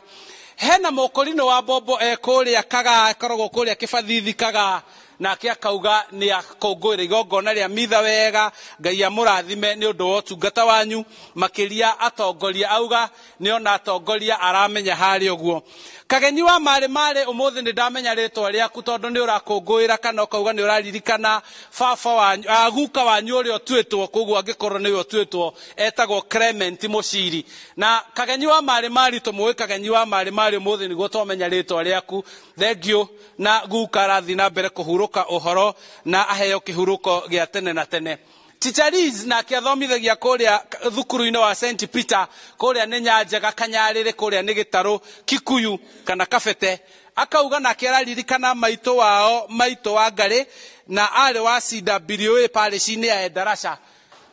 Hena mũkũrinũ wa mbombo e kũrĩa Kagaa, ĩkoragwo kũrĩa Kĩbathithi Kagaa, nake akauga nĩ akũngũĩra igongona rĩa mitha wega, Ngai amũrathime nĩ ũndũ wa ũtungata wanyu, makĩria atongoria, auga nĩ ona atongoria aramenya harĩa ũguo. Kagenyi wa marĩ marĩ, ũmũthĩ nĩ ndamenya rĩtwa rĩaku tondũ nĩ ũrakũngũĩra kana ũkauga nĩ ũraririkana baba wanyu, guka wanyu ũrĩa ũtuĩtwo, koguo angĩkorwo nĩwe ũtuĩtwo etagwo Clement Mũciri. Na Kagenyi wa marĩ marĩ, tũmũĩ Kagenyi wa marĩ marĩ, ũmũthĩ nĩguo twamenya rĩtwa rĩaku, thengiũ. Na guka arathiĩ na mbere kũhurũka ũhoro na aheo kĩhurũko gĩa tene na tene. Teacher Liz nake athomithagia kũrĩa thukuru-inĩ wa St Peter, kũrĩa nĩ Nyanjaga Kanyarĩrĩ, kũrĩa nĩ Gĩtarũ Kikuyu kana Kabete, akauga nake araririkana maitũ wao, maitũ wa Ngarĩ, na arĩ wa CWA parish-inĩ ya Endarasha.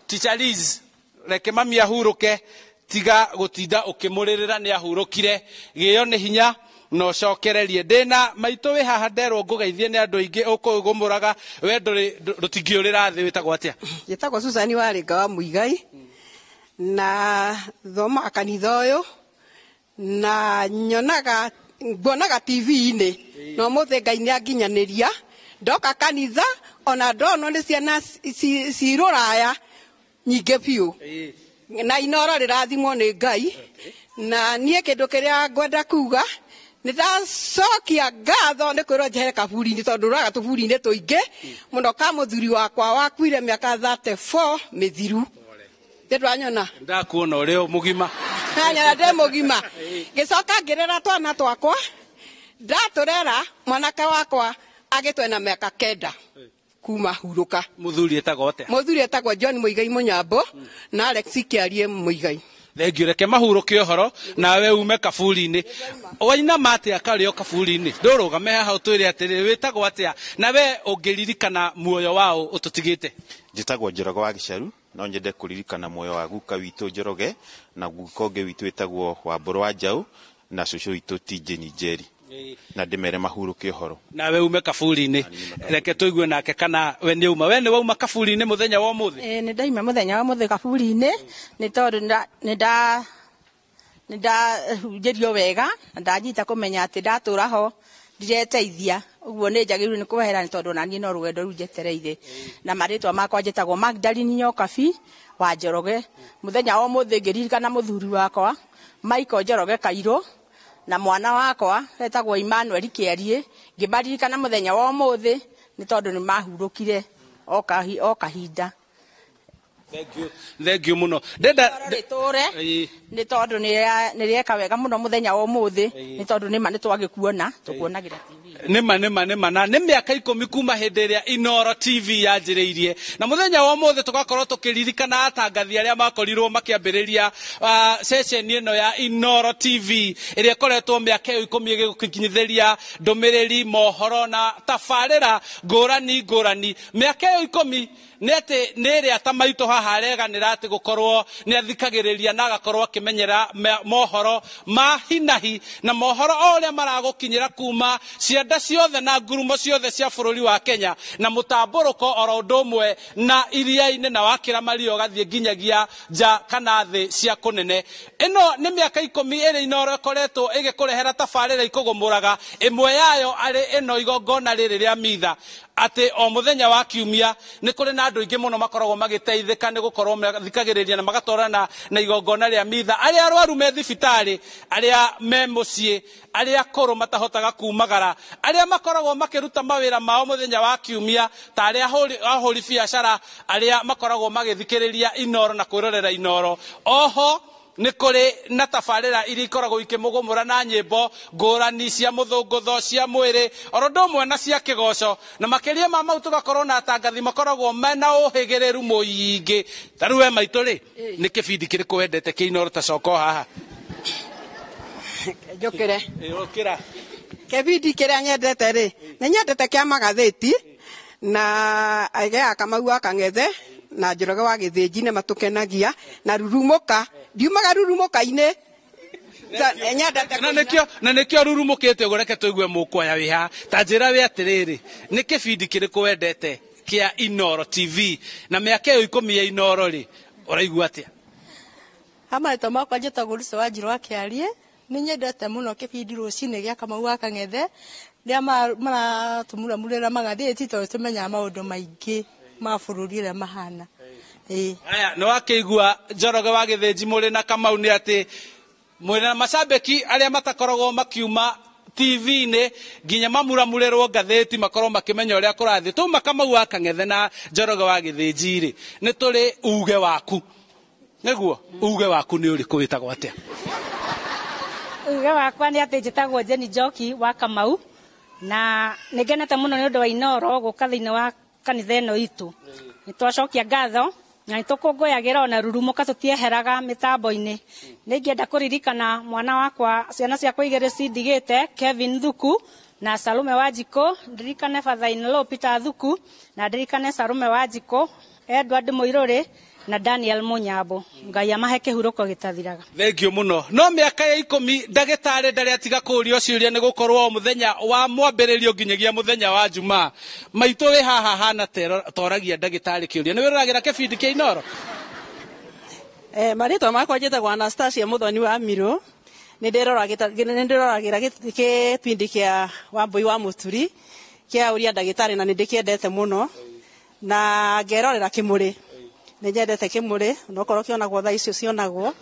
Teacher Liz, reke mami ahurũke, tiga gũtinda ũkĩmũrĩrĩra, nĩ ahurũkire, gĩo nĩ hinya na ũcokererie. Ndĩna maitũ wĩ haha, nderwo ngũgeithie nĩ andũ aingĩ ũkũgũmũraga, we ndũrĩ rũtingĩũrĩra thĩ. Wĩtagwo atĩa? Njĩtagwo Susan Warĩnga wa Mũigai na thomaga kanitha ũyũ na nyonaga nguonaga TV-inĩ na ũmũthĩ Ngai nĩ anginyanĩria ndoka kanitha, ona ndonwo nĩ ciana ci rũraya nyingĩ biũ na Inooro rĩrathimwo nĩ Ngai. Na niĩ kĩndũ kĩrĩa ngwenda kuga nĩ ndacokia ngatho nĩ kwĩrwo njehere kaburi-inĩ tondũ ũraga tũburi-inĩ tũingĩ mũno, ka mũthuri wakwa wakuire mĩaka 34 mĩthiru. Ndĩranyona Ndakuona ũrĩ o mũgima. Nyona ndĩ mũgima. Ngĩcoka ngĩrera twana twakwa, ndatũrera mwanake wakwa agĩtwe na mĩaka 9 kuma hurũka. Mũthuri etagwo atĩa? Mũthuri etagwo John Mũigai Mũnyambo na Alex Kĩarie Mũigai. Thengiũ, reke mahurũke ũhoro nawe ume kaburi-inĩ. Wainama atĩa karĩ o kaburi-inĩ? Ndũrũgame haha ũtwĩre atĩrĩrĩ, wĩtagwo atĩa na we ũngĩririkana muoyo wao ũtũtigĩte? Njĩtagwo Njoroge wa Gĩcaru, no nyende kũririkana muoyo wa guka witũ Njoroge na guka ũngĩ witũ wĩtagwo Wambũrũ wa Njaũ na cũcũ witũ TJ Njeri, na ndĩmere mahurũke ũhoro. Nawe ume kaburi-inĩ, reke tũigue nake kana we nĩ uma, we nĩ wauma kaburi-inĩ mũthenya wa ũmũthĩ? Ĩĩ, nĩ ndaima mũthenya wa ũmũthĩ kaburi-inĩ nĩ tondũ nĩ ndahunjĩrio wega na ndanyita kũmenya atĩ ndatũra ho ndireteithia, ũguo nĩ njagĩrĩirwo nĩ kwehera nĩ tondũ onaniĩ no rũgendo rũu njetereire. Na marĩtwa makwa njĩtagwo Magdalene Nyokabi wa Njoroge. Mũthenya wa ũmũthĩ ngĩririkana mũthuri wakwa Michael Njoroge Kairũ na mwana wakwa etagwo Emmanuel Kĩarie, ngĩmaririkana mũthenya wa ũmũthĩ nĩ tondũ nĩ mahurũkire o kahinda. Thank you muno. Ndenda rĩtũre nĩ tondũ nĩ rĩeka wega mũno mũthenya wa ũmũthĩ, nĩ tondũ nĩma nĩ twagĩkuona tũkuonagĩra TV. Nĩma nĩma nĩma, na nĩ mĩaka 10 kuma hĩndĩ ĩrĩa Inooro TV yanjĩrĩirie, na mũthenya wa ũmũthĩ tũgakorwo tũkĩririkana atangathi arĩa makorirwo makĩambĩrĩria ceceni ĩno ya Inooro TV ĩrĩa ĩkoretwo mĩaka ĩyo 10 ĩgĩgũkinyithĩria ndũmĩrĩri, mohoro na tabarĩra ngũrani ngũrani. Mĩaka ĩyo 10 nĩ atĩ nĩ ĩrĩa ta maitũ haha areganĩra atĩ gũkorwo nĩ athikagĩrĩria na agakorwo akĩmenyera mohoro ma hinahi na mohoro o ũrĩa maragũkinyĩra kuma cianda ciothe na ngurumo ciothe cia bũrũri wa Kenya, na mũtambũrũko oro ũndũ ũmwe na iria-inĩ na wakĩra maria ũgathiĩ nginyagia nja kana thĩ cia kũnene. Ĩno nĩ mĩaka 10 ĩrĩa Inooro ĩkoretwo ĩgĩkũrehera tabarĩra ikũgũmũraga, ĩmwe yayo arĩ ĩno igongona rĩrĩ rĩa mitha, atĩ o mũthenya wa kiumia nĩ kũrĩ na andũ aingĩ mũno makoragwo magĩteithĩka nĩ gũkorwo mathikagĩrĩria na magatwarana na igongona rĩa mitha, arĩa arwaru me thibitarĩ, arĩa me mũciĩ, arĩa akũrũ matahotaga kumagara, arĩa makoragwo makĩruta mawĩra mao mũthenya wa kiumia, ta arĩa ahũri biacara, arĩa makoragwo magĩthikĩrĩria Inooro na kwĩrorera Inooro. Oho nĩ kũrĩ na tabarĩra iria ikoragwo ikĩmũgũmũra na nyĩmbo ngũrani cia mũthũngũtho, cia mwĩrĩ, oro ũndũ ũmwe na cia kĩgoco, na makĩria ma mau tũgakorwo na atangathi makoragwo mena ũhĩgĩrĩru mũingĩ. Ta rĩu we maitũ rĩ, nĩ kĩbindi kĩrĩkũ wendete kĩa Inooro ta coka o haha? Njũkĩre. Ũkĩra. Kĩbindi kĩrĩa nyendete rĩ, nĩ nyendete kĩa magathĩti na gĩa Kamau wa Kang'ethe na Njoroge wa Gĩthĩnji, nĩ matũkenagia, na Rurumũka, ndiumaga Rurumũka-inĩ. Na nĩkĩo rurumũkĩte ũguo, reke tũigue mũkwaya wĩ haha. Ta njĩra wĩ atĩrĩrĩ, nĩ kĩbindi kĩrĩkũ wendete kĩa Inooro TV na mĩaka ĩyo 10 ya Inooro rĩ, ũraigua atĩa? Marĩtwa makwa njĩtagwo Lucy Wanjiru wa Kĩarie. Nĩ nyendete mũno kĩbindi rũcinĩ gĩa Kamau wa Kang'ethe, rĩrĩa maratũmuramurĩra magathĩti, tondũ tũmenyaga maũndũ maingĩ ma bũrũri ũrĩa mahana. Aya, nĩ wakĩigua Njoroge wa Gĩthĩnji mũrĩ na Kamau nĩ atĩ mwĩna na macambĩki arĩa matakoragwo makiuma TV-inĩ nginya mamuramurĩrwo ngathĩti makorwo makĩmenya ũrĩa kũrathiĩ. Tuma Kamau wa Kang'ethe na Njoroge wa Gĩthĩnji rĩ, nĩ tũrĩ uge waku. Nĩguo uge waku nĩ ũrĩkũ, wĩtagwo atĩa? Uge wakwa nĩ atĩ njĩtagwo Jenny Njoki wa Kamau, na nĩ ngenete mũno nĩ ũndũ wa Inooro gũka thĩinĩ wa kanitha ĩno itũ. Nĩ twacokia ngatho na nĩ tũkũngũyagĩra ona Rurumũka tũtieheraga mĩtambo-inĩ. Nĩ ingĩenda kũririkana mwana wakwa, ciana ciakwa igĩrĩ cindigĩte, Kevin Thuku na Salome Wanjikũ, ndirikane father in law Peter Thuku, na ndirikane Salome Wanjikũ, Edward Mũirũrĩ na Daniel Munyambo. Ngai amahe kĩhurũko gĩtathiraga. Thank you mũno. No mĩaka ya 10 ndagĩtarĩ ndarĩ atiga kũũrio ciũria, nĩ gũkorwo o mũthenya wa mwambĩrĩrio nginyagia mũthenya wa Jumaa. Maitũ wĩ haha hana toragia ndagĩtarĩ kĩũria. Nĩ wĩroragĩra kĩbindi kĩa Inooro? Marĩtwa makwa njĩtagwo Anastasia Mũthoni wa Mirũ. Nĩ ndĩroragĩra kĩbindi kĩa Wambũi wa Mũturi kĩa ũria ndagĩtarĩ, na nĩ ndĩkĩendete mũno, na ngerorera Kĩmũrĩ. Nĩ nyendete Kĩmũrĩ, onokorwo kĩonagwo thaa icio cionagwo.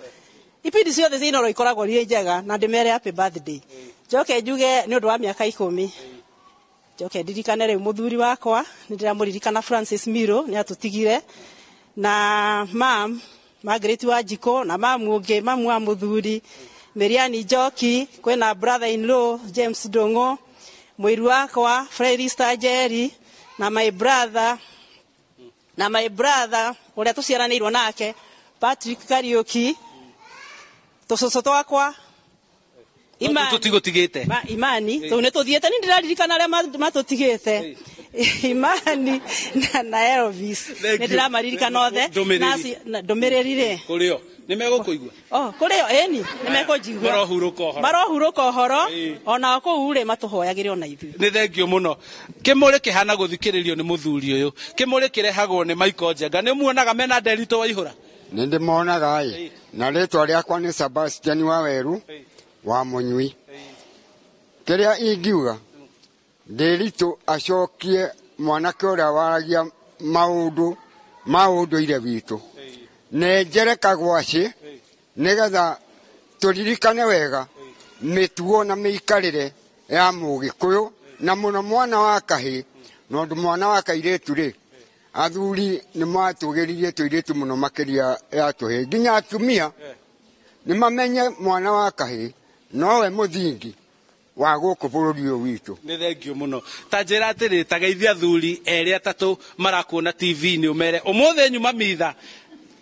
Ibindi ciothe cia Inooro ikoragwo irĩ njega, na ndĩmere happy birthday. Njoke njuge nĩ ũndũ wa mĩaka 10. Njoke ndirikane rĩu mũthuri wakwa, nĩ ndĩramũririkana Francis Miro, nĩ atũtigire, na mam Margaret Wanjikũ, na mamu ũngĩ, mamu wa mũthuri Miriani Njoki, kwĩna brother in law James Ndũng'ũ, mũiru wakwa Felista Njeri, na my brother ũrĩa tũciaranĩirwo nake Patrick Kariuki, tũcũcũ twakwa Tũtigũtigĩte. Imani, tũu nĩ tũthiĩte, nĩ ndĩraririkana arĩa matũtigĩte. Imani na Elvis, nĩ ndĩramaririkana othe. Ndũmĩrĩri rĩ, Kũrĩ o nĩ megũkũigua? Oh, kũrĩ o, ĩni, nĩ mekũnjigua. Marohurũka ũhoro. Marohurũka ũhoro, ona kũu rĩ matũhoyagĩre ona ithuĩ. Nĩ thengio mũno. Kĩmũrĩ kĩhana gũthikĩrĩrio nĩ mũthuri ũyũ. Kĩmũrĩ kĩrehagwo nĩ Michael Njenga. Nĩ muonaga mena Nderitũ Waihũra? Nĩ ndĩmonaga ĩ, na rĩtwa rĩakwa nĩ Sebastian Waweru wa Mũnyui. Kĩrĩa ingiuga, Ndĩritũ acokie mwanake ũrĩa waragia maũndũ ma ũndũire witũ, nenjere kagwacĩ nĩgetha tũririkane wega mĩtugo na mĩikarĩre ya Mũgĩkũyũ, na mũno mwana wa kahĩĩ, nondũ mwana wa kairĩtu rĩ Athuri nĩ matũgĩririe tũirĩtu mũno makĩria ya tũhĩĩ, nginya atumia nĩ mamenye mwana wa kahĩĩ nowe mũthingi wa gũkũ bũrũri ũyũ witũ. Nĩ thengio mũno. Ta njĩra atĩrĩ, ta geithia athuri erĩ atatũ marakuona TV-inĩ, ũmere ũmũthĩ nyuma mitha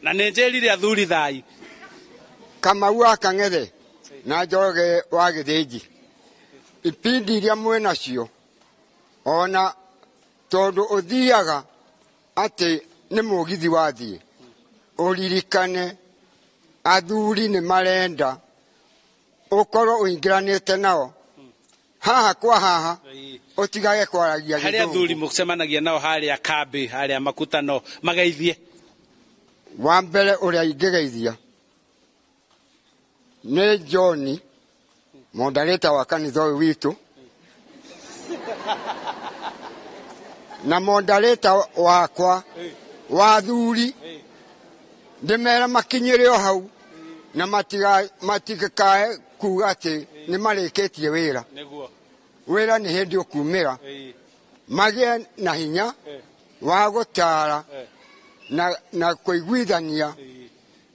na nĩ njĩrire athuri thai. Kamau wa Kang'ethe na Njoroge wa Gĩthĩnji, ipindi iria mwĩ nacio, ona tondũ ũthiaga atĩ nĩ mũgithi wathiĩ, ũririkane athuri nĩ marenda ũkorwo ũingĩranĩte nao haha kwa haha, ũtigage kwaragia harĩa gĩthũngũ. Athuri mũcemanagia nao harĩa kambĩ, harĩa makutano, mageithie. Wa mbere ũrĩa ingĩgeithia nĩ John mondarĩta wa kanitha ũyũ witũ, na mondarĩta wakwa wa athuri, ndĩmere makinyĩre o hau na matigakae kuga atĩ nĩ marĩkĩtie wĩra. Nĩguo. Wĩra nĩ hĩndĩ ũkumĩra, magĩe na hinya wa gũtara na kũiguithania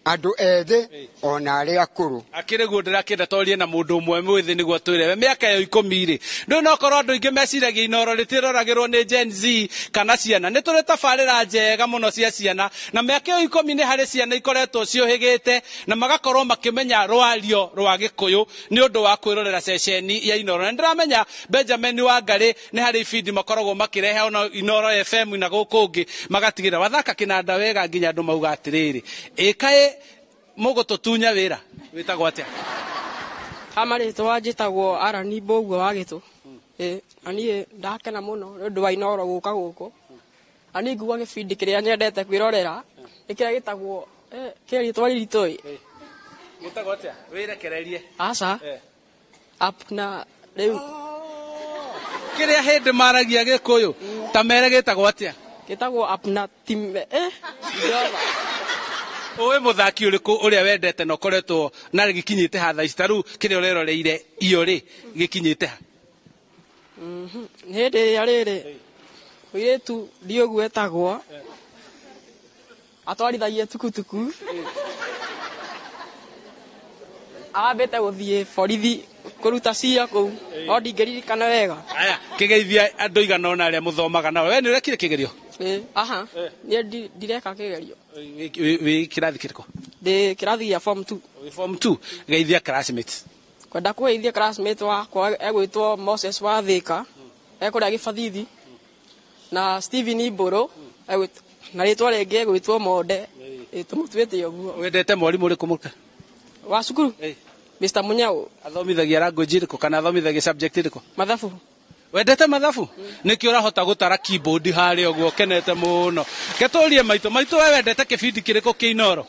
andũ ethĩ ona arĩa akũrũ. Akĩrĩ guo ndĩrakĩenda twarie na mũndũ ũmwe mwĩthĩ nĩguo twĩre we mĩaka ĩyo 10 rĩ, ndũĩ no korwo andũ aingĩ meciragia Inooro rĩtiroragĩrwo nĩ Gen Z kana ciana. Nĩ tũrĩ tabarĩra njega mũno cia ciana, na mĩaka ĩyo 10 nĩ harĩ ciana ikoretwo ciũhĩgĩte na magakorwo makĩmenya rwario rwa Gĩkũyũ nĩ ũndũ wa kwĩrorera ceceni ya Inooro. Na nĩndĩramenya Benjamin Wangarĩ nĩ harĩ ibindi makoragwo makĩrehe ona Inooro FM na gũkũ ũngĩ, magatigĩrĩra wathaka kĩnanda wega nginya andũ mauga atĩrĩrĩ, ĩkaĩ mũgũtũtunya wĩra. Wĩtagwo atĩa? Ha marĩtwa njĩtagwo Arani Mbũguo wa Gĩtũ. Na niĩ ndakena mũno nĩ ũndũ wa Inooro gũka gũkũ. Na niĩ nguga gĩbindi kĩrĩa nyendete kwĩrorera nĩ kĩrĩa gĩtagwo, kĩrĩa rĩtwa rĩritũ ĩ. Gĩtagwo atĩa? Wĩrekererie. Aca. App na rĩu. Kĩrĩa hĩndĩ maragia Gĩkũyũ ta mere gĩtagwo atĩa? Gĩtagwo app na time. Ũĩ mũthaki ũrĩkũ ũrĩa wendete na ũkoretwo na gĩkinyĩte ha thaa ici? Ta rĩu kĩrĩa ũreroreire iyo rĩ, gĩkinyĩte ha? Nĩ hĩndĩ ĩrĩa rĩrĩ mũirĩtu ndiũĩ ũguo etagwo, atwarithagia tukutuku, arambĩte gũthiĩ borithi kũruta cira kũu, no ndingĩririkana wega. Aya, kĩgeithia andũ igana ũna arĩa mũthomaga nao. We nĩ ũrekire kĩgerio? Aha, niĩ ndireka kĩgerio. Wĩ kĩrathi kĩrĩkũ? Ndĩ kĩrathi gĩa form 2. Wĩ form 2. Geithia classmates. Kwenda kũgeithia classmate wakwa egwĩtwo Moses wa Thĩka, ekũrĩa Gĩbathithi, na Steven Imbũrũ, na rĩtwa rĩngĩ egwĩtwo Monde, tũmũtuĩte ũguo. Wendete mwarimũ ũrĩkũ mũka? Wa cukuru? Mr. Munyao. Athomithagia language ĩrĩkũ kana athomithagia subject ĩrĩkũ? Mathabu. Wendete mathabu? Nĩkĩo ũrahota gũtara keyboard harĩa ũguo ũkenete mũno. Ke tũrie maitũ, maitũ we wendete kĩbindi kĩrĩkũ kĩa Inooro?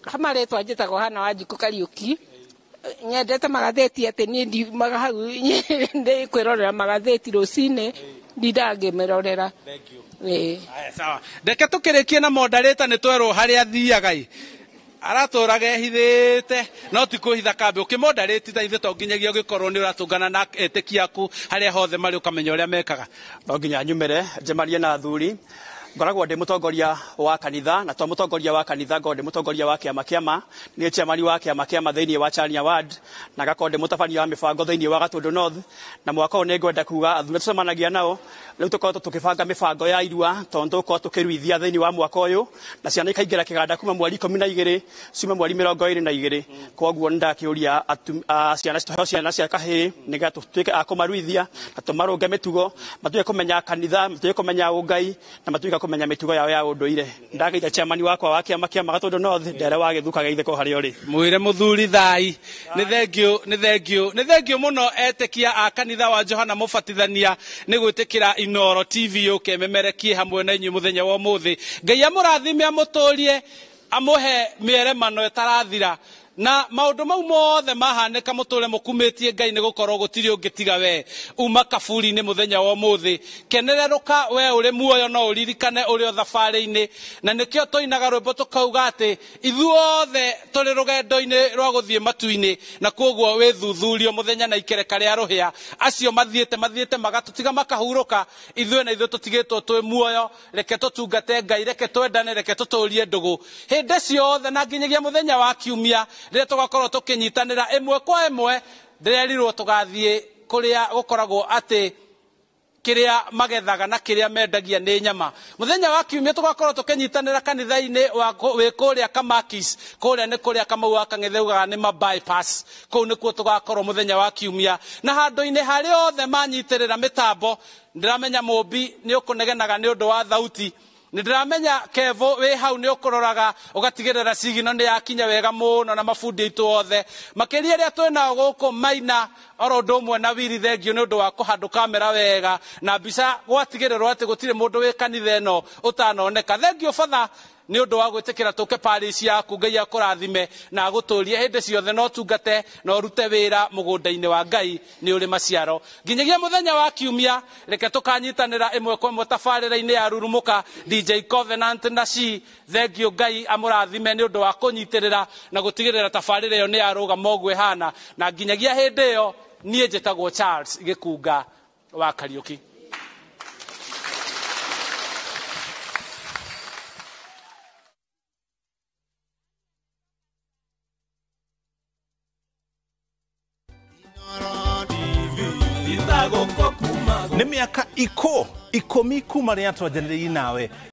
Ha marĩtwa njĩtagwo Hana Wanjikũ Kariũki. Nyendete magathĩti atĩ niĩ ndiumaga hau, ndĩ kwĩrorera magathĩti rũcinĩ, ndindaga ngĩmĩrorera. Aya, sawa. Reke tũkĩrĩkie na mondarĩta nĩ twerwo harĩa athiaga ĩ. Aratũraga ehithĩte no ti kwĩhitha kambĩ. Ũkĩmondarĩti ta ithuĩ to nginyagia ũgĩkorwo nĩ ũratũngana na etĩkia aku harĩa hothe marĩ ũkamenya ũrĩa mekaga. No nginya nyumĩre njemanie na athuri. Ngoragwo ndĩ mũtongoria wa kanitha, na to mũtongoria wa kanitha, ngoragwo ndĩ mũtongoria wa kĩama kĩama, nĩ chairman wa kĩama kĩama thĩinĩ wa Chania Ward, na ngakorwo ndĩ mũtabania wa mĩbango thĩinĩ wa Gatũndũ North. Na mwaka ũyũ nĩngwenda kuga athuri tũcemanagia nao, rĩu tũkoretwo tũkĩbanga mĩbango ya irua, tondũ tũgũkorwo tũkĩruithia thĩinĩ wa mwaka ũyũ, na ciana ikaingĩra kĩganda kuma mweri 12 ciume mweri 22. Kwoguo nĩndakĩũria ciana tũheo ciana cia kahĩĩ nĩgetha tũtuĩke a kũmaruithia na tũmarũnge mĩtugo, matuĩke kũmenya kanitha, matuĩke kũmenya ũngai, na matuĩke kũmenya mĩtugo yao ya ũndũire. Ndageithia chairman wakwa wa kĩama kĩama Gatũndũ North, Ndere wa Gĩthuka, geithĩka o harĩa ũrĩ. Mwĩre mũthuri thai. Nĩ thengio, nĩ thengio, nĩ thengio mũno etĩkia a kanitha wa Johana Mũbatithania nĩ gwĩtĩkĩra Inooro TV yũke ĩmemerekie hamwe na inyuĩ mũthenya wa ũmũthĩ. Ngai amũrathime, amũtũrie, amũhe mĩeremano ĩtarathira. Na maundu mau mothe mahanĩka mũtũre mũkumĩtie Ngai nĩ gũkorwo gũtirĩ ũngĩ tiga we. Uma kaburi-inĩ mũthenya wa ũmũthĩ, kenererũka we ũrĩ muoyo no ũririkane ũrĩ o thabarĩ-inĩ. Na nĩkĩo tũinaga rwĩmbo tũkauga atĩ ithuothe tũrĩ rũgendo-inĩ rwa gũthiĩ matu-inĩ, na koguo wĩthuthurio mũthenya na ikereka rĩa rũhĩa. Acio mathiĩte magatũtiga makahurũka, ithuĩ na ithuĩ tũtigĩtwo twĩ muoyo. Reke tũtungate Ngai, reke twendane, reke tũtũrie ndũgũ hĩndĩ ciothe na nginyagia mũthenya wa kiumia rĩrĩa tũgakorwo tũkĩnyitanĩra ĩmwe kwa ĩmwe. Ndĩrerirwo tũgathiĩ kũrĩa gũkoragwo atĩ kĩrĩa magethaga na kĩrĩa mendagia nĩ nyama. Mũthenya wa kiumia tũgakorwo tũkĩnyitanĩra kanitha-inĩ wĩ kũrĩa Kamakis, kũrĩa nĩ kũrĩa Kamau wa Kang'ethe augaga nĩ ma bypass. Kũu nĩkuo tũgakorwo mũthenya wa kiumia, na handũ-inĩ harĩa othe manyitĩrĩra mĩtambo. Ndĩramenya Mũmbi nĩ ũkũnegenaga nĩ ũndũ wa thauti, nĩ ndĩramenya Kevo wĩ hau nĩ ũkũroraga ũgatigĩrĩra cigino nĩ yakinya wega mũno na mabundi aitũ othe, makĩria arĩa twĩnao gũkũ Maina oro ũndũ ũmwe na Wiri. Thengio nĩ ũndũ wa kũhandũ kamera wega na mbica gwatigĩrĩrwo atĩ gũtirĩ mũndũ wĩ kanitha ĩno ũtanoneka. Thengio batha nĩ ũndũ wa gwĩtĩkĩra tũke parish yaku. Ngai akũrathime na agũtũrie hĩndĩ ciothe, na ũtungate na ũrute wĩra mũgũnda-inĩ wa Ngai nĩ ũrĩ maciaro. Nginyagia mũthenya wa kiumia, reke tũkanyitanĩra ĩmwe kwa ĩmwe tabarĩra-inĩ ya Rurumũka. DJ Covenant na She, thengio Ngai amũrathime nĩ ũndũ wa kũnyitĩrĩra na gũtigĩrĩra tabarĩra ĩyo nĩ yarũgama ũguo ĩhana. Na nginyagia hĩndĩ ĩyo, niĩ njĩtagwo Charles Gĩkunga wa Kariũki. Nĩ mĩaka 10 kuma rĩrĩa twanjanĩrĩire nawe.